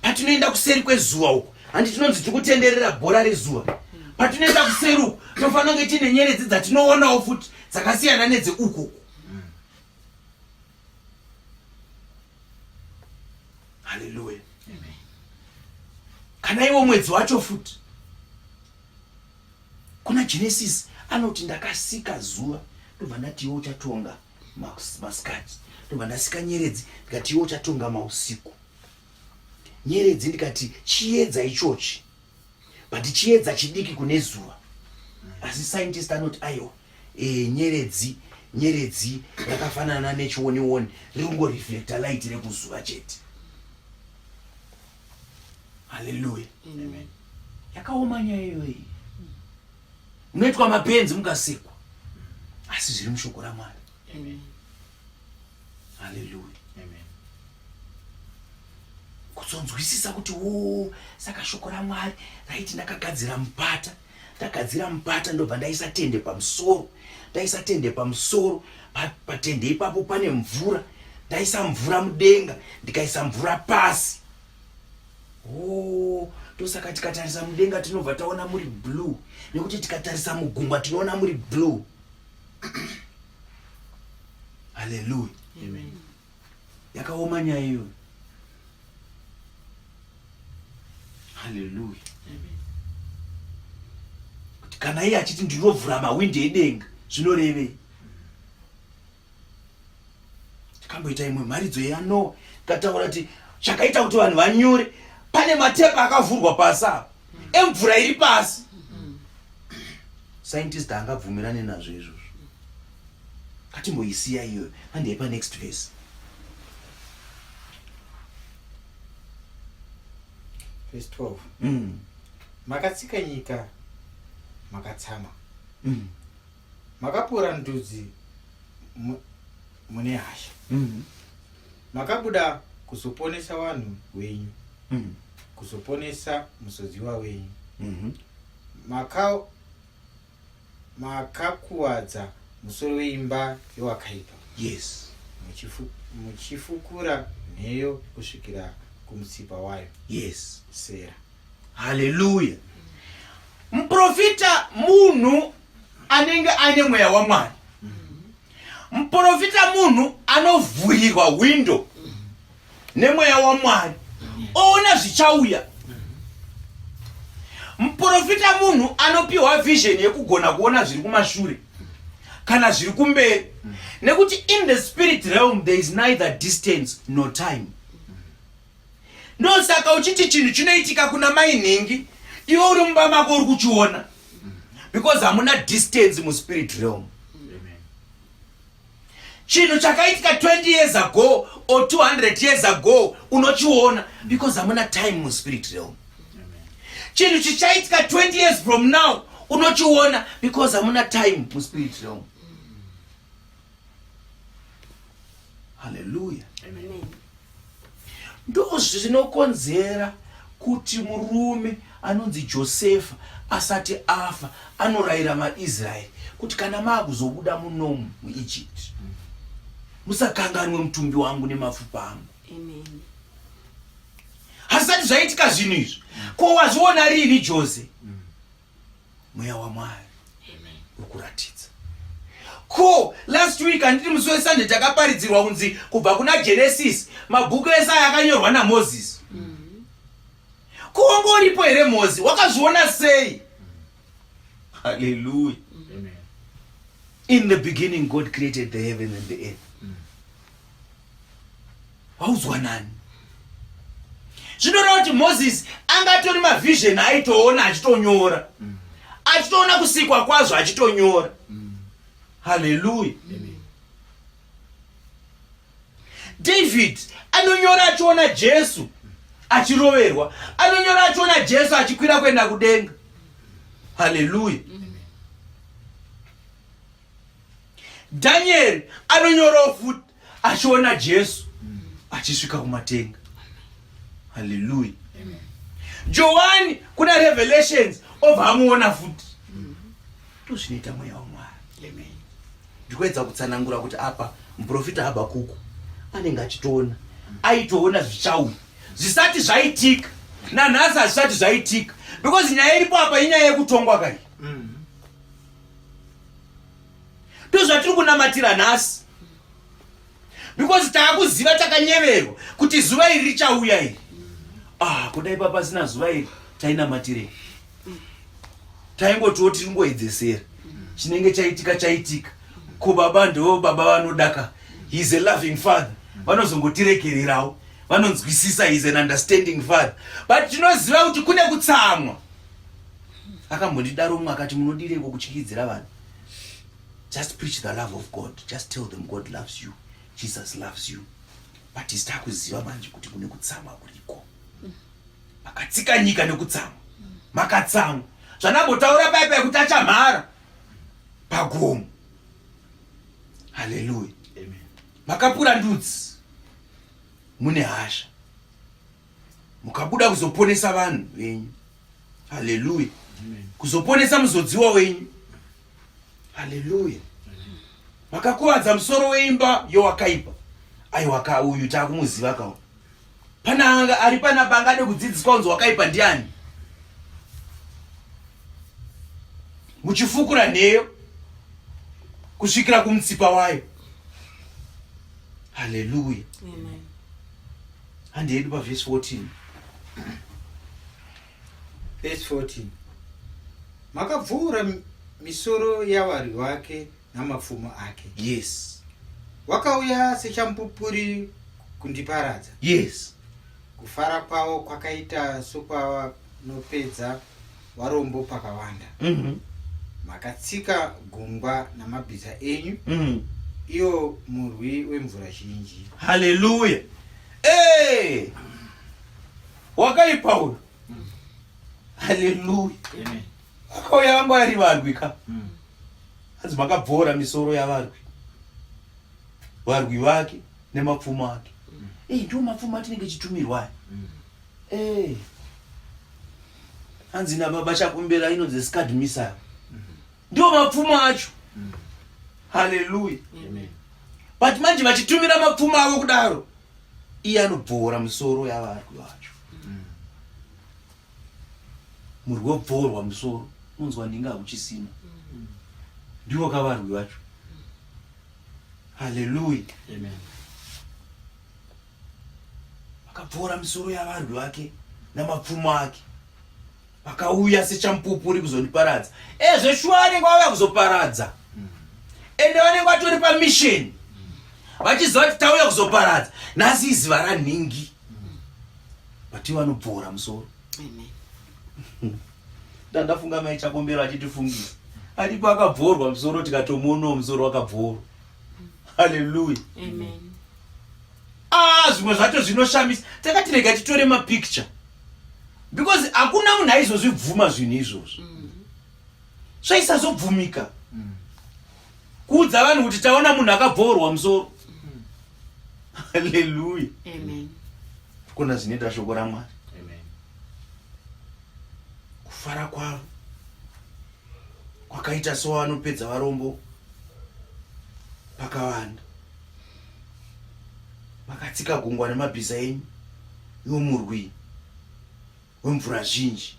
patinoenda kuseri kwezuva uku, handi tinonzi tiri kutenderera bhora rezuva. Patinoenda kuseri uku tofanira kunge tiine nyeredzi dzatinoonawo futi dzakasiyana nedzeuku uku. Haleluya. Kana iwo mwedzi wacho futi kuna Genesis anoti ndakasika zuva ndobva ndati iwe uchatonga masikati, ndobva ndasika nyeredzi ndikati iwe uchatonga mausiku. Nyeredzi ndikati chiedza ichochi, but chiedza chidiki kune zuva. Asi scientist anoti aiwa, e, nyeredzi nyeredzi rakafanana nechionioni riri kungoreflecta light rekuzuva chete. Haleluya. Amen. Yakaoma nyaya iyoyi. Munoitwa mapenzi mukasekwa, asi zviri mushoko raMwari. Amen. Haleluya. Amen. Kuzonzwisisa kuti wo saka shoko raMwari raiti ndakagadzira mupata, ndagadzira mupata ndobva ndaisa tende pamusoro, ndaisa tende pamusoro, patende ipapo pane mvura, ndaisa mvura mudenga, ndikaisa mvura pasi. Oh, ndosaka tikatarisa mudenga tinobva taona muri blue, nekuti tikatarisa mugungwa tinoona muri blue. Haleluya. Amen. Yakaoma nyaya iyoyo. Haleluya. Amen. Kuti kana iye achiti ndinovhura mawindi edenga zvinorevei? Tikamboita imwe mharidzo yaNoa tikataura kuti chakaita kuti vanhu vanyure pane matepa akavhurwa pasi apa emvura iri pasi. Scientist haangabvumirane nazvo izvozvo. Ngatimboisiya iyoyo, handei pa next verse. Verse 12. Makatsika nyika makatsamwa. Makapura ndudzi mune hasha. Makabuda kuzoponesa vanhu venyu. Kuzoponesa muzodziwa wenyu. Makakuwadza musoro weimba yowakaipa. Yes. Muchifukura nheyo kusvikira kumutsipa wayo. Yes. Sera. Haleluya. Muprofita munhu anenge aine mweya waMwari. Muprofita munhu anovhurirwa window nemweya waMwari, oona zvichauya. Muprofita munhu anopiwa vision yekugona kuona zviri kumashure kana zviri kumberi, nekuti in the spirit realm there is neither distance nor time. Ndosaka uchiti chinhu chinoitika kuna mai nhingi, iwe uri mumba mako uri kuchiona, because hamuna distance muspirit realm. Chinhu chakaitika 20 years ago or 200 years ago unochiona because hamuna time muspirit realm. Chinhu chichaitika 20 years from now unochiona because hamuna time muspirit realm. Haleluya. Ndozvinokonzera kuti murume anonzi Josefa asati afa anorayira maIsraeri kuti kana maakuzobuda munomu muEgypt, musakanganwe mutumbi wangu nemapfupa angu. Hazvisati zvaitika zvinhu izvi. Ko wazviona riini Jose? Mweya waMwari ukuratidza. Ko last week handiti musi weSunday takaparidzirwa kunzi kubva kuna Genesis mabhuku ese aya akanyorwa naMoses. Ko wanga uripo here Mozi? Wakazviona sei? Haleluya. In the beginning God created the heaven and the earth. Waudzwa nani? Zvinoreva kuti Moses angatori mavision aitoona achitonyora, achitoona kusikwa kwazvo achitonyora. Haleluya. David anonyora achiona Jesu achiroverwa, anonyora achiona Jesu achikwira kuenda kudenga. Haleluya. Daniel anonyorawo futi achiona Jesu achisvika kumatenga. Haleluya. Johani kuna Revelations obva amuona futi. Ndozvinoita mweya waMwari. Ndikuedza kutsanangura kuti apa muprofita Habakuku anenge achitoona, aitoona zvichauya zvisati zvaitika, nanhasi hazvisati zvaitika, because nyaya iripo apa inyaya yekutongwa kai. Ndozvatiri kunamatira nhasi, because taakuziva, takanyeverwa kuti zuva iri richauya iri. Ah, kudai papasina zuva iri tainamatirei? Taingotiwo tiri kungoedzesera, chinenge chaitika chaitika. Ko baba ndo baba vanodaka, he is a loving father, vanozongotiregererawo, vanonzwisisa, he is an understanding father. But tinoziva kuti kune kutsamwa. Akambondidaro mumwe akati, munodireiko kutyikidzira vanhu? Just preach the love of God, just tell them God loves you, Jesus loves you. But isi takuziva manje kuti kune kutsamwa kuriko. Makatsika nyika nekutsamwa, makatsamwa zvanambotaura paya paya kuti achamhara pagomo. Haleluya. Makapura ndudzi mune hasha, mukabuda kuzoponesa vanhu venyu. Haleluya. Kuzoponesa muzodziwa wenyu. Haleluya. Makakuvadza musoro weimba yowakaipa. Aiwa ka uyu takumuziva ka. Pana anga ari panapa angade kudzidziswa kunzi wakaipa ndiani? Muchifukura nheyo kusvikira kumutsipa wayo. Haleluya. Handi yedu pavhesi 14. Verse 14. Makabvuura misoro yavarwi vake namapfumo ake. Yes. Wakauya sechamupupuri kundiparadza. Yes. Kufara kwavo kwakaita sokwavanopedza varombo pakawanda. Makatsika gungwa namabhiza enyu, iyo murwi wemvura zhinji. Haleluya. Hey! Wakaipa uyu. Haleluya. Akauya vangu ari varwi ka. Hanzi makabvora misoro yavarwi, varwi vake nemapfumo ake. Ei, ndiwo mapfumo atinenge chitumirwa aya. Ei. Hanzi nababa chakumbera inonzi Scud missile. Ndiwo mapfumo acho. Haleluya. But manje vachitumira mapfumo avo kudaro, iye anobvora misoro yavarwi vacho. Murwi wobvorwa musoro, unonzwa ndinga hakuchisina. Ndiwo kavarwi vacho. Haleluya. Vakabvora misoro yavarwi vake namapfumo ake. Vakauya sechamupupuri kuzondiparadza. Ezveshuwa vanenge vauya kuzoparadza. Ende vanenge vatori pamisheni. Vachiziva kuti tauya kuzoparadza. Nhasi iziva ranhingi. But ivo vanobvora musoro. Ndandafunga mai Chakombero achitifungisa. Aripo akabvorwa musoro tikatomuonawo musoro wakabvorwa. Hallelujah. Amen. Ah, zvimwe zvacho zvinoshamisa. Takati rega titore mapicture. Because hakuna munhu aizozvibvuma zvinhu izvozvo. Zvaisazobvumika. Kuudza vanhu kuti taona munhu akabvorwa musoro. Hallelujah. Amen. Kuna zvinoita shoko raMwari. Amen. Kufara kwavo kwakaita sowanopedza varombo pakawanda. Makatsika gungwa nemabhiza enyu, iwo murwi wemvura zhinji.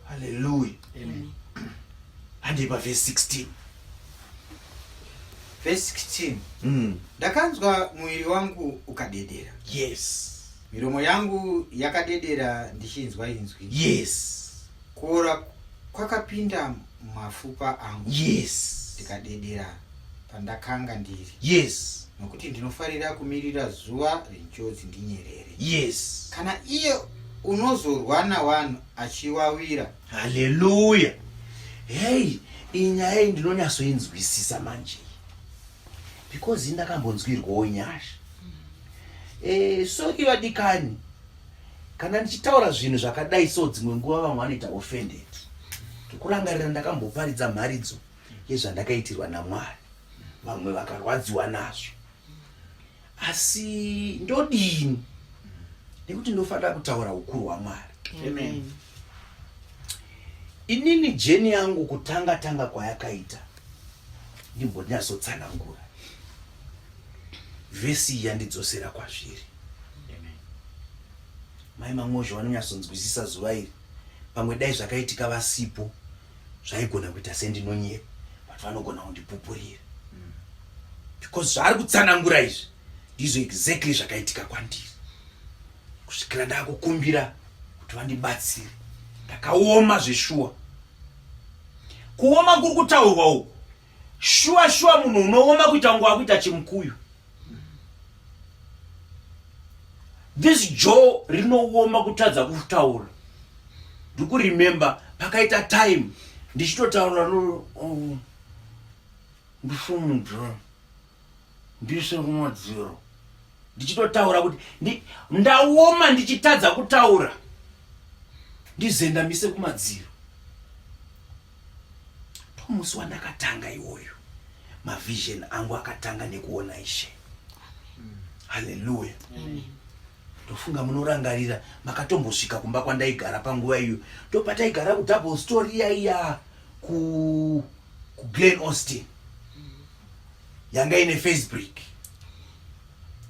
Haleluya. Handei pavhesi 16. Vhesi 16. Ndakanzwa muviri wangu ukadedera. Yes. Miromo yangu yakadedera ndichinzwa inzwi. Yes. Kuora kwakapinda mumafupa angu. Yes. Ndikadedera pandakanga ndiri. Yes. Nokuti ndinofarira kumirira zuva renjodzi ndinyerere. Yes. Kana iye unozorwa navanhu achiwawira. Haleluya. Hey, iyi nyaya iyi ndinonyatsoinzwisisa manje. Because ndakambonzwirwawo nyasha. Sorry vadikani. Kana ndichitaura zvinhu zvakadai so dzimwe nguva vamwe vanoita offended. Ndikurangarira ndakamboparidza mharidzo yezvandakaitirwa naMwari. Vamwe vakarwadziwa nazvo. Asi ndodini? Nekuti ndofanira kutaura ukuru hwaMwari. Amen. Inini jeni yangu kutanga tanga kwayakaita ndimbonyatsotsanangura. Vhesi iyi yandidzosera kwazviri. Mai Mangozho vanonyatsonzwisisa zuva iri. Pamwe dai zvakaitika vasipo zvaigona kuita sendinonyepa but vanogona kundipupurira. Because zvaari kutsanangura izvi ndizvo exactly zvakaitika kwandiri. Kusvikira ndakukumbira kuti vandibatsire. Ndakaoma zveshuwa. Kuoma kuri kutaurwa uku. Shuwa shuwa munhu unooma kuita kunge wakuita chimukuyu. This jaw rinooma kutadza kutaura. Ndikuremember pakaita time ndichitotaura no oh, ndisumudza ndise kumadziro ndichitotaura kuti ndaoma ndichitadza kutaura ndizendamise kumadziro. Ndomusi wandakatanga iwoyo mavision angu akatanga nekuona Ishe. Haleluya. Ndofunga munorangarira makatombosvika kumba kwandaigara panguva iyo. Ndopataigara kudouble story iya iya ku Glen Austin. Yanga ine face brick.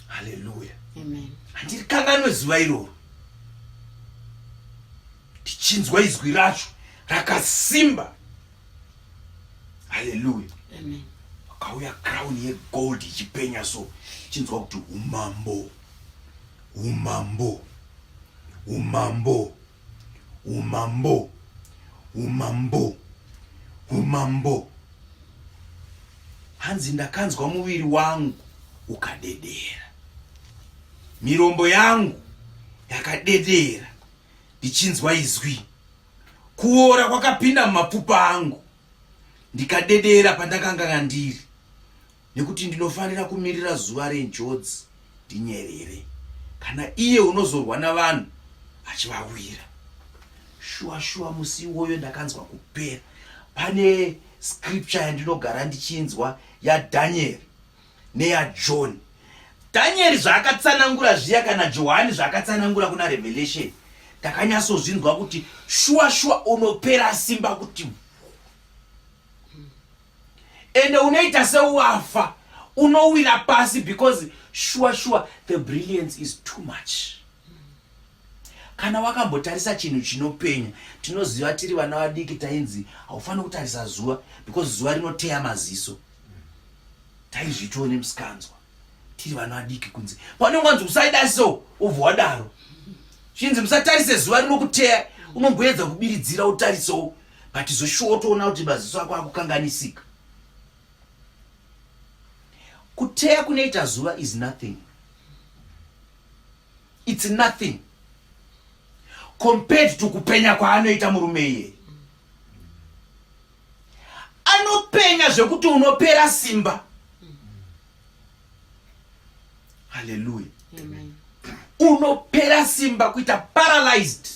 Haleluya. Amen. Handirikanganwe zuva iroro. Tichinzwa izwi racho rakasimba. Haleluya. Amen. Vakauya crown yegold ichipenya so, chinzwa kuti umambo, umambo, umambo, umambo, umambo, umambo. Hanzi ndakanzwa muviri wangu ukadedera, mirombo yangu yakadedera ndichinzwa izwi. Kuora kwakapinda mumapfupa angu, ndikadedera pandakanga ndiri, nekuti ndinofanira kumirira zuva renjodzi ndinyerere, kana iye unozorwa navanhu achivawira. Shuwa shuwa musi iwoyo ndakanzwa kupera. Pane scripture yandinogara ndichinzwa yaDaniel neyaJohn. Daniel zvaakatsanangura zviya kana Johani zvaakatsanangura kuna Revelation, ndakanyatsozvinzwa kuti shuwa shuwa unopera simba kuti ende unoita seuwafa, unowira pasi because shuwa shuwa the brilliance is too much. Kana wakambotarisa chinhu chinopenya, tinoziva tiri vana vadiki tainzi haufaniri kutarisa zuva because zuva rinoteya maziso. Taizvitiwo nemusikanzwa tiri vana vadiki kunzi panenge wanzi usaida so ubva wadaro, chinzi musatarise zuva rinokuteya. Unomboedza kubiridzira utarisewo, but zvoshuwa wotoona kuti maziso ako akukanganisika. Kuteya kunoita zuva is nothing. It's nothing compared to kupenya kwaanoita murume iyeye. Anopenya zvekuti unopera simba. Haleluya. Unopera simba kuita paralyzed.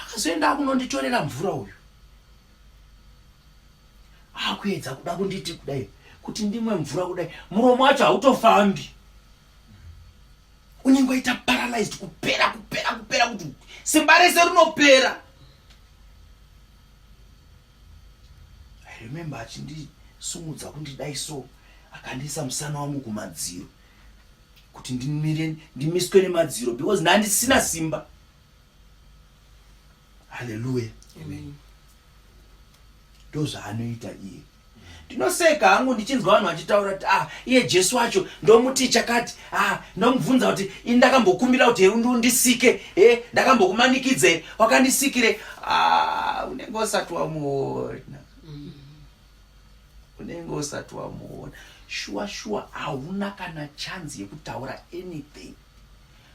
Akazoenda akunonditorera mvura uyu. Akuedza kuda kunditi kudai kuti ndimwe mvura kudai, muromo wacho hautofambi, unenge waita paralyzed, kupera kupera kupera, kuti simba rese rinopera. I remember achindisimudza kundidai so, akandiisa musana wangu kumadziro kuti ndimire, ndimiswe nemadziro because ndandisina simba. Haleluya. Ndozvaanoita iye. Ndinoseka hangu ndichinzwa vanhu vachitaura kuti ah, iye Jesu wacho ndomuti chakati, ah, ndomubvunza kuti ini ndakambokumbira kuti here undisike, e ndakambokumanikidze wakandisikire. Ah, unenge usati wamuona, unenge usati wamuona shuwa shuwa. Hauna kana chance yekutaura anything,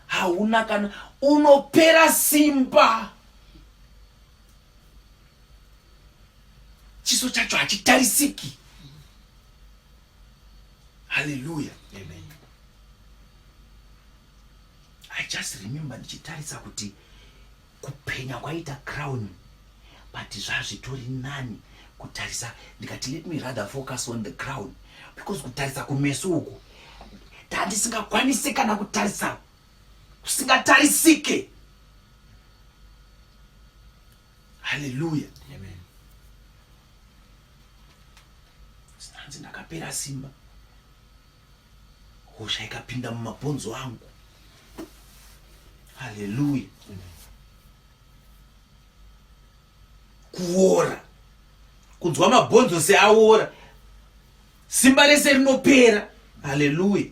hauna kana, unopera simba. Chiso chacho hachitarisiki. Haleluya. I just remember ndichitarisa kuti kupenya kwaita crown, but zvazvitori nani kutarisa. Ndikati, let me rather focus on the crown, because kutarisa kumeso uku tandisingakwanisi kana kutarisa, kusingatarisike. Haleluya. Sinanzi ndakapera simba, hosha ikapinda mumabhonzo angu. Haleluya. Kuora, kunzwa mabhonzo seaora, simba rese rinopera. Haleluya.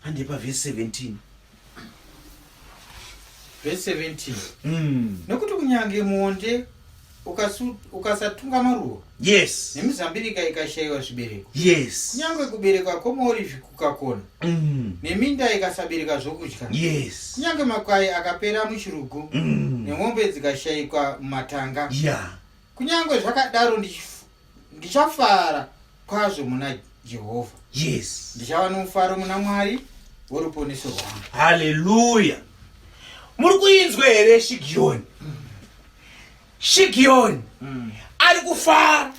Hande pavhesi 17. Vhesi 17. Nekuti kunyange muonde ukasatunga maruva, nemizambirika ikashayiwa zvibereko, kunyange kubereka kwomuorivhi kukakona, neminda ikasabereka zvokudya, kunyange makwai akapera muchirugu, nemombe dzikashayikwa mumatanga, kunyange zvakadaro ndichafara kwazvo muna Jehovha. Ndichava nomufaro muna Mwari woruponeso rwangu. Haleluya. Muri kuinzwa here Shigiyoni? Shigiyoni ari kufara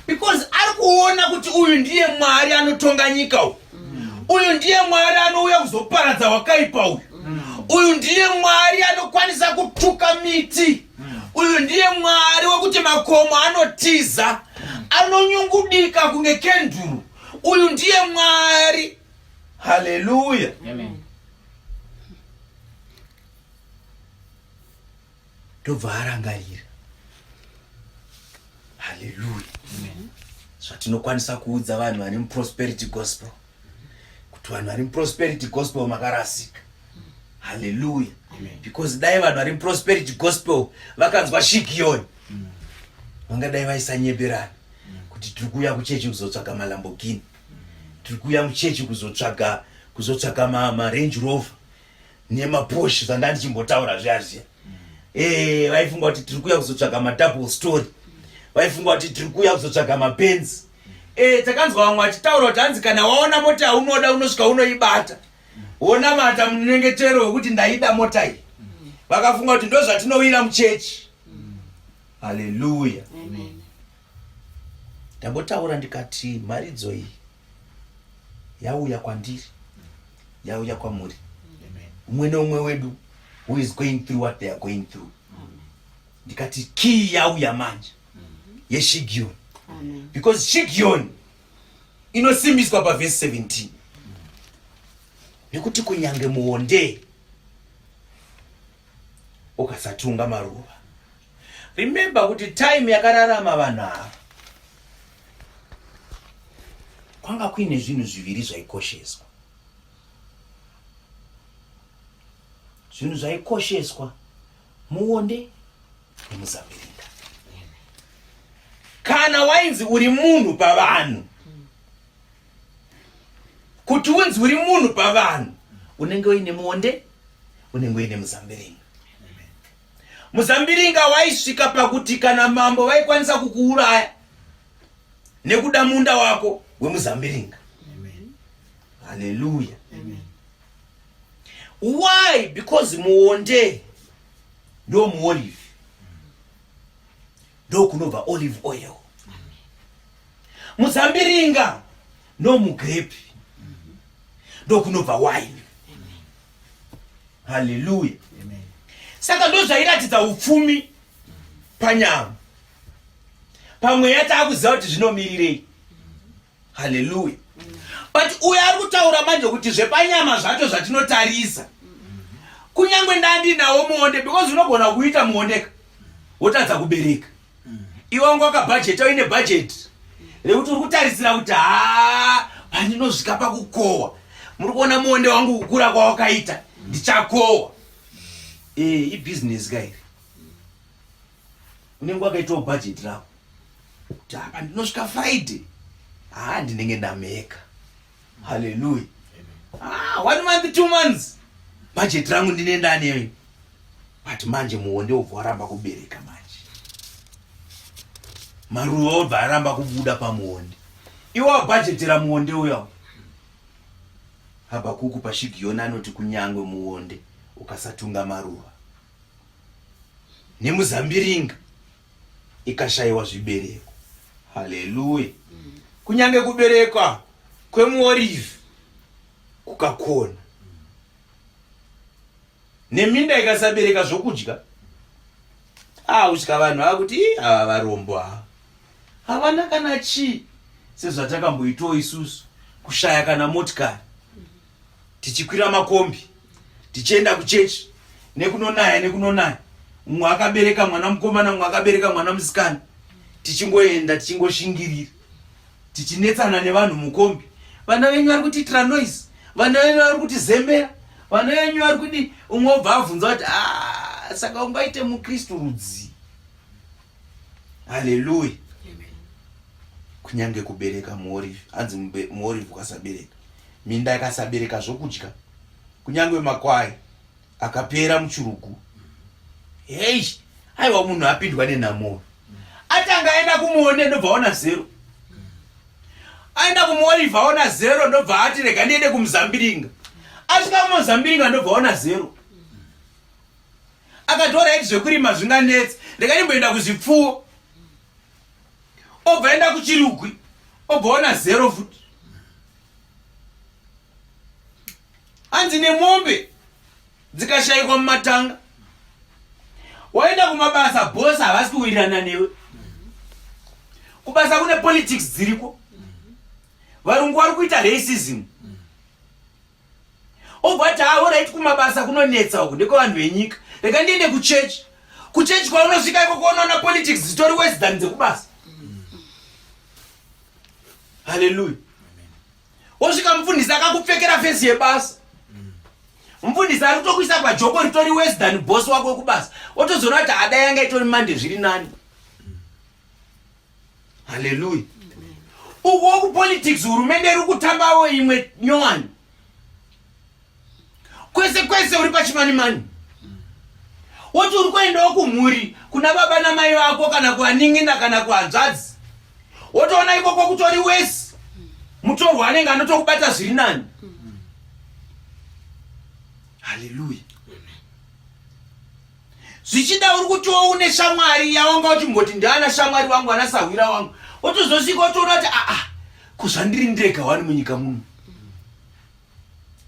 because ari kuona kuti uyu ndiye Mwari anotonga nyika uyu. Uyu ndiye Mwari anouya kuzoparadza wakaipa uyu. Uyu ndiye Mwari anokwanisa kutuka miti. Uyu ndiye Mwari wekuti makomo anotiza, anonyungudika kunge kenduru. Uyu ndiye Mwari. Haleluya. Ndobva arangarira. Haleluya. Zvatinokwanisa kuudza vanhu vane muprosperity gospel, kuti vanhu vari muprosperity gospel makarasika. Haleluya. Because dai vanhu vari muprosperity gospel vakanzwa Shigiyoni, vangadai vaisanyeberana kuti tiri kuuya kuchechi kuzotsvaga maLamborghini, tiri kuuya muchechi kuzotsvaga maRange Rover nemaPorsche zvanda ndichimbotaura zviya zviya. Vaifunga kuti tiri kuuya kuzotsvaga madouble story, vaifunga kuti tiri kuuya kuzotsvaga mapenzi. Takanzwa vamwe vachitaura kuti hanzi kana waona mota yaunoda unosvika unoibata, wonamata munyengetero wekuti ndaida mota iyi. Vakafunga kuti ndo zvatinowira muchechi. Haleluya. Ndambotaura ndikati mharidzo iyi yauya kwandiri, yauya kwamuri, umwe neumwe wedu who is going through what they are going through. Ndikati key yauya manje yeShigion, because Shigion inosimbiswa pavhesi 17 nekuti kunyange muonde ukasatunga maruva. Remember kuti time yakararama vanhu ava kwanga kuine zvinhu zviviri zvaikosheswa. Zvinhu zvaikosheswa muonde nemuzambiringa. Kana wainzi uri munhu pavanhu, kuti unzi uri munhu pavanhu, unenge uine muonde, unenge uine muzambiringa. Muzambiringa waisvika pakuti kana mambo vaikwanisa kukuuraya nekuda munda wako wemuzambiringa. Haleluya. Why? Because muonde ndo muolive, ndo kunobva olive oil. Muzambiringa ndo mugrape, ndo kunobva wine. Haleluya. Saka ndozvairatidza upfumi panyama. Pamweya taakuziva kuti zvinomirirei. Haleluya. But uyo ari kutaura manje kuti zvepanyama zvacho zvatinotarisa, kunyange ndandinawo muonde, because unogona kuita muondeka wotadza kubereka. Iwe wanga wakabhajeta, uine bhajeti rekuti uri kutarisira kuti haa, pandinosvika pakukohwa, muri kuona muonde wangu kukura kwawakaita, ndichakohwa. Ibhizinesi ka iri. Unenge wakaitawo bhajeti rako kuti apa ndinosvika Friday, haa, ndinenge ndameka. Haleluya. 1 month, 2 months, bhajeti rangu ndine ndane. But manje muonde wobva waramba kubereka, manje maruva obva aramba kubuda pamuonde. Iwe wabhajetera muonde uya. Habhakuku pashigiyoni anoti kunyangwe muonde ukasatunga maruva nemuzambiringa ikashayiwa zvibereko, haleluya, kunyange kuberekwa kwemuorivhi kukakona neminda ikasabereka zvokudya, kusvika vanhu vakuti, "Ii, ava varombo ava havana kana chii," sezvatakamboitawo isusu, kushaya kana motikari, tichikwira makombi tichienda kuchechi nekunonaya nekunonaya. Mumwe akabereka mwana mukomana, mumwe akabereka mwana musikana, tichingoenda, tichingoshingirira, tichinetsana nevanhu mukombi: "Vana venyu vari kutiitira noise, vana venyu vari kutizembera, vana venyu vari kudi." Umwe obva abvunza kuti, "Ah, saka ungaite mukristu rudzii?" Haleluya. Kunyange kubereka muorivhi, hanzi muorivhi ukasabereka, minda ikasabereka zvokudya, kunyange makwai akapera muchirugu, hei, aiwa, munhu apindwa nenhamo. Atanga aenda kumuonde, ndobva aona zero. Aenda kumuorivhi, aona zero. Ndobva ati, "Rega ndiende kumuzambiringa." Asvika kumuzambiringa, ndobva aona zero. Akati, "Alright, zvekurima zvinganetsa, rega ndimboenda kuzvipfuwo." Obva enda kuchirugwi, obva ona zero futi. Hanzi nemombe dzikashayikwa mumatanga. Waenda kumabasa, bhosi havasi kuwirirana newe kubasa, kune politics dziriko, varungu vari kuita racism. Obva ati, "Alright, kumabasa kunonetsa uku, ndekwevanhu venyika, rega ndiende kuchechi." Kuchechi kwaunosvika ikoko unoona politics dzitori worse than dzekubasa. Haleluya. Wosvika, mufundisi akakupfekera face yebasa, mufundisi ari kutokuisa pajoko ritori worse than boss wako wekubasa. Wotozoona kuti ada yanga itori mande zviri nani. Haleluya. Uko kupolitics, hurumende iri kutambawo imwe nyowani. Kwese kwese uri pachimanimani. Woti uri kuendawo kumhuri kuna baba namai vako, kana kuvanin'ina kana kuhanzvadzi, wotoona ikoko kutori wese, mutorwa anenge anotokubata zviri nani. Haleluya. Zvichida uri kutiwo une shamwari yawanga uchimboti ndiana shamwari wangu, ana sahwira wangu, wotozosvika wotoona kuti, aa, kuzvandiri ndega wani munyika muno.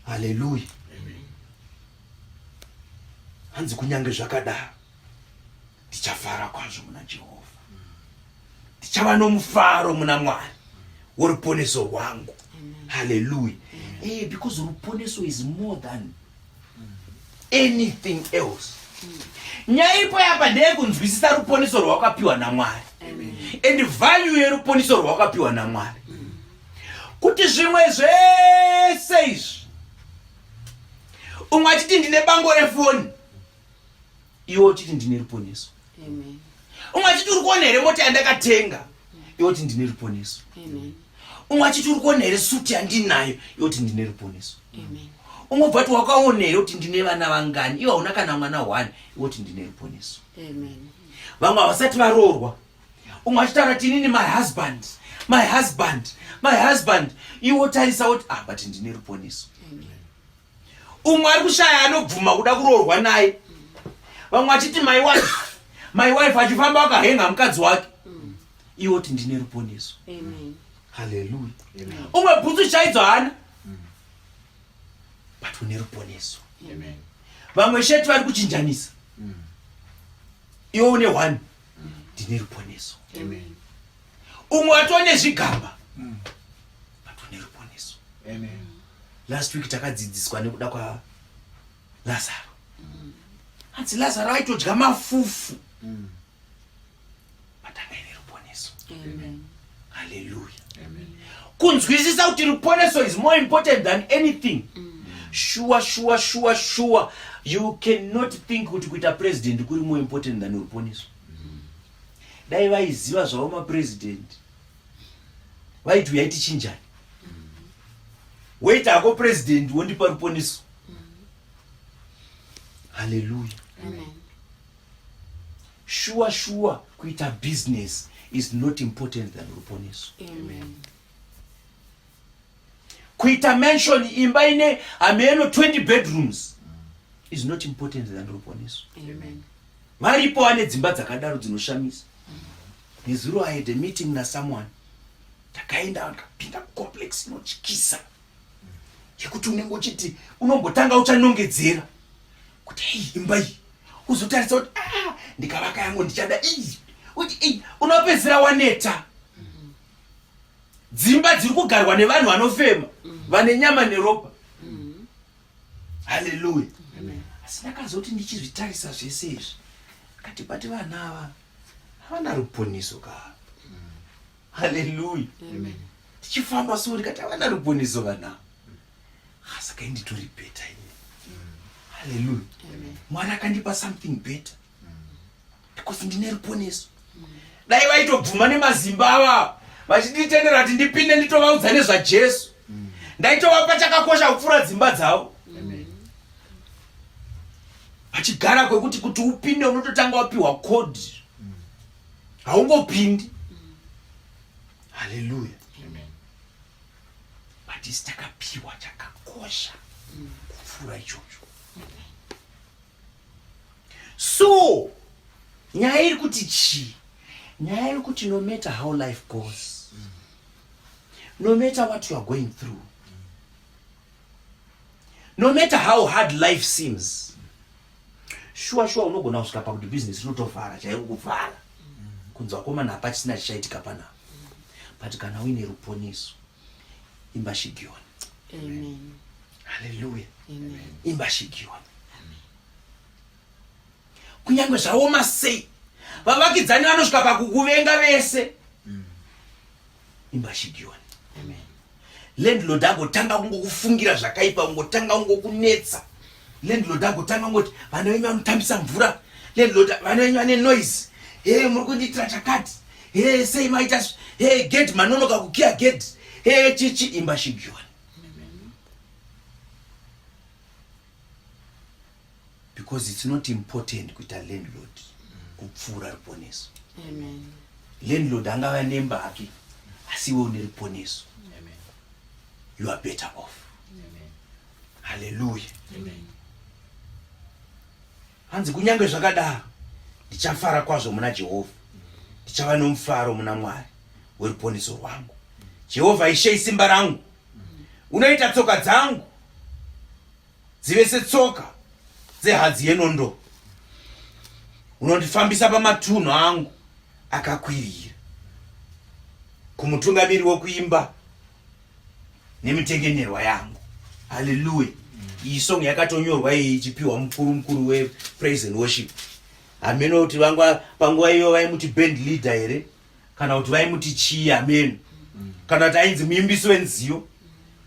Haleluya. Hanzi kunyange zvakadaro ndichafara kwazvo muna Jehovha, ndichava nomufaro muna Mwari woruponeso rwangu. Haleluya. Because ruponeso is more than anything else. Nyaya iripo yapa ndeyekunzwisisa ruponeso rwawakapiwa naMwari and value yeruponeso rwawakapiwa naMwari, kuti zvimwe zvese izvi. Umwe achiti ndine bango refoni, iwe uchiti ndine ruponeso. Umwe achiti uri kuona here mota yandakatenga, iwe uti ndine ruponeso. Umwe achiti uri kuona here suti yandinayo, iwe uti ndine ruponeso. Umwe ubva ti wakaona here kuti ndine vana vangani, iwe hauna kana mwana one, iwe uti ndine ruponeso. Vamwe havasati varoorwa, umwe achitaura ti inini my husband, my husband, my husband, iwe wotarisa woti ah, but ndine ruponeso. Umwe ari kushaya anobvuma kuda kuroorwa naye, vamwe achiti my wife, my wife, achifamba akahenga mukadzi wake, iwe woti ndine ruponeso. Haleluya. Umwe bhutsu chaidzo haana, but une ruponeso. Vamwe sheti vari kuchinjanisa, iwe une one, ndine ruponeso. Umwe atova nezvigamba, but une ruponeso. Last week takadzidziswa nekuda kwaLazaro. Hanzi Lazaro aitodya mafufu, but anga ine ruponeso. Haleluya. Kunzwisisa kuti ruponeso is more important than anything. Sure, sure, sure, sure, you cannot think kuti kuita president kuri more important than ruponeso. Dai vaiziva zvavo mapresident, vaiti uyai tichinjani, woita hako president, wondipa ruponeso. Haleluya. Sure, sure, kuita business is not important than ruponeso. Kuita mansion, imba ine hameno 20 bedrooms is not important than ruponeso. Varipo vane dzimba dzakadaro dzinoshamisa. Nezuro I had a meeting nasomeone, takaenda ndikapinda kucomplex inotyisa yekuti unenge uchiti unombotanga uchanongedzera kuti hei, imba iyi, uzotarisa kuti ah, ndikavaka yangu ndichada iyi, kuti iyi, unopedzisira waneta. Dzimba dziri kugarwa nevanhu vanofema, vane nyama neropa. Haleluya. Asi ndakazoti ndichizvitarisa zvese izvi, kati bati vana ava havana ruponiso ka. Haleluya. Tichifamba so ndikati havana ruponiso vana ava, saka inditori better ini. Haleluya. Mwari akandipa something better because ndine ruponeso. Dai vaitobvuma nemazimba ava vachinditendera kuti ndipinde nditovaudza nezvaJesu, ndaitovapa chakakosha kupfuura dzimba dzavo. Vachigara kwekuti kuti upinde unototanga wapiwa code, haungopindi. Haleluya. But isi takapiwa chakakosha kupfuura ichocho. So nyaya iri kuti chii? Nyaya iri kuti no matter how life goes, no matter what you are going through, no matter how hard life seems, shuwa shuwa unogona kusvika pakuti bhizinesi rinotovhara chaiko, kuvhara kunzi vakomana hapachisina chichaitika panapa, but kana uine ruponeso, imba shigioni. Haleluya. Imba shigioni kunyange zvaoma sei, vavakidzani vanosvika pakukuvenga vese, imba shigioni. Landlord agotanga kungokufungira zvakaipa, kungotanga kungokunetsa, landlord agotanga kungoti vana venyu vanotambisa mvura, landlord vana venyu vane noise, he muri kundiitira chakati, he sei maita, he gate manonoka kukiya gate, he chichi, imba shigioni, because it's not important kuita landlord kupfuura ruponeso. Landlord angava nemba hake, asi iwe une ruponeso, you are better off. Haleluya. Hanzi kunyange zvakadaro ndichafara kwazvo muna Jehovha, ndichava nomufaro muna Mwari weruponeso rwangu. Jehovha Ishe isimba rangu, unoita tsoka dzangu dzive setsoka dzehadzi yenondo, unondifambisa pamatunhu angu akakwirira. Kumutungamiri wokuimba nemitengenerwa yangu. Haleluya. Iyi song yakatonyorwa iyi ichipiwa mukuru mukuru wepraise and worship. Hameno kuti vangwa panguva iyo vaimuti band leader here kana kuti vaimuti chii, hameno, kana kuti ainzi muimbisi wenziyo,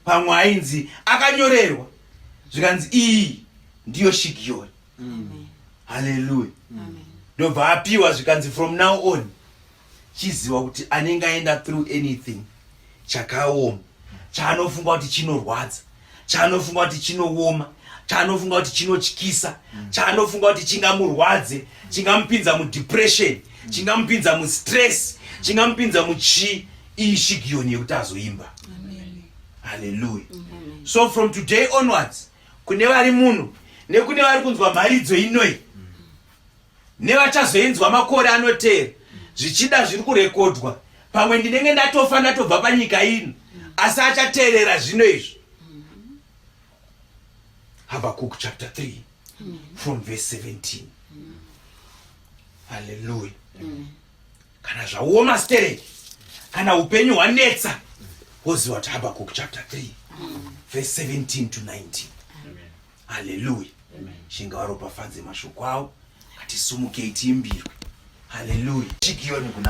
pamwe ainzi akanyorerwa zvikanzi iyi. Ndiyo Shigiyoni. Haleluya. Ndobva apiwa zvikanzi from now on chiziva kuti anenge aenda through anything chakaoma, chaanofunga kuti chinorwadza, chaanofunga kuti chinooma, chaanofunga kuti chinotyisa, chaanofunga kuti chingamurwadze, chingamupinza mudepression, chingamupinza mustress, chingamupinza muchii, iyi Shigiyoni yekuti azoimba. Haleluya. So from today onwards, kune vari muno nekune vari kunzwa mharidzo inoi nevachazoinzwa makore anoteera, zvichida zviri kurekodwa, pamwe ndinenge ndatofa, ndatobva panyika ino, asi achateerera zvino izvi, Habakkuk chapter 3 from verse 17. Haleluya. Kana zvaoma stereki, kana upenyu hwanetsa, woziva kuti Habakkuk chapter 3 verse 17 to 19. Haleluya. Shinga varopafadze mashoko avo. Ngatisumukei tiimbirwe. Haleluya. Shigiyoni kuna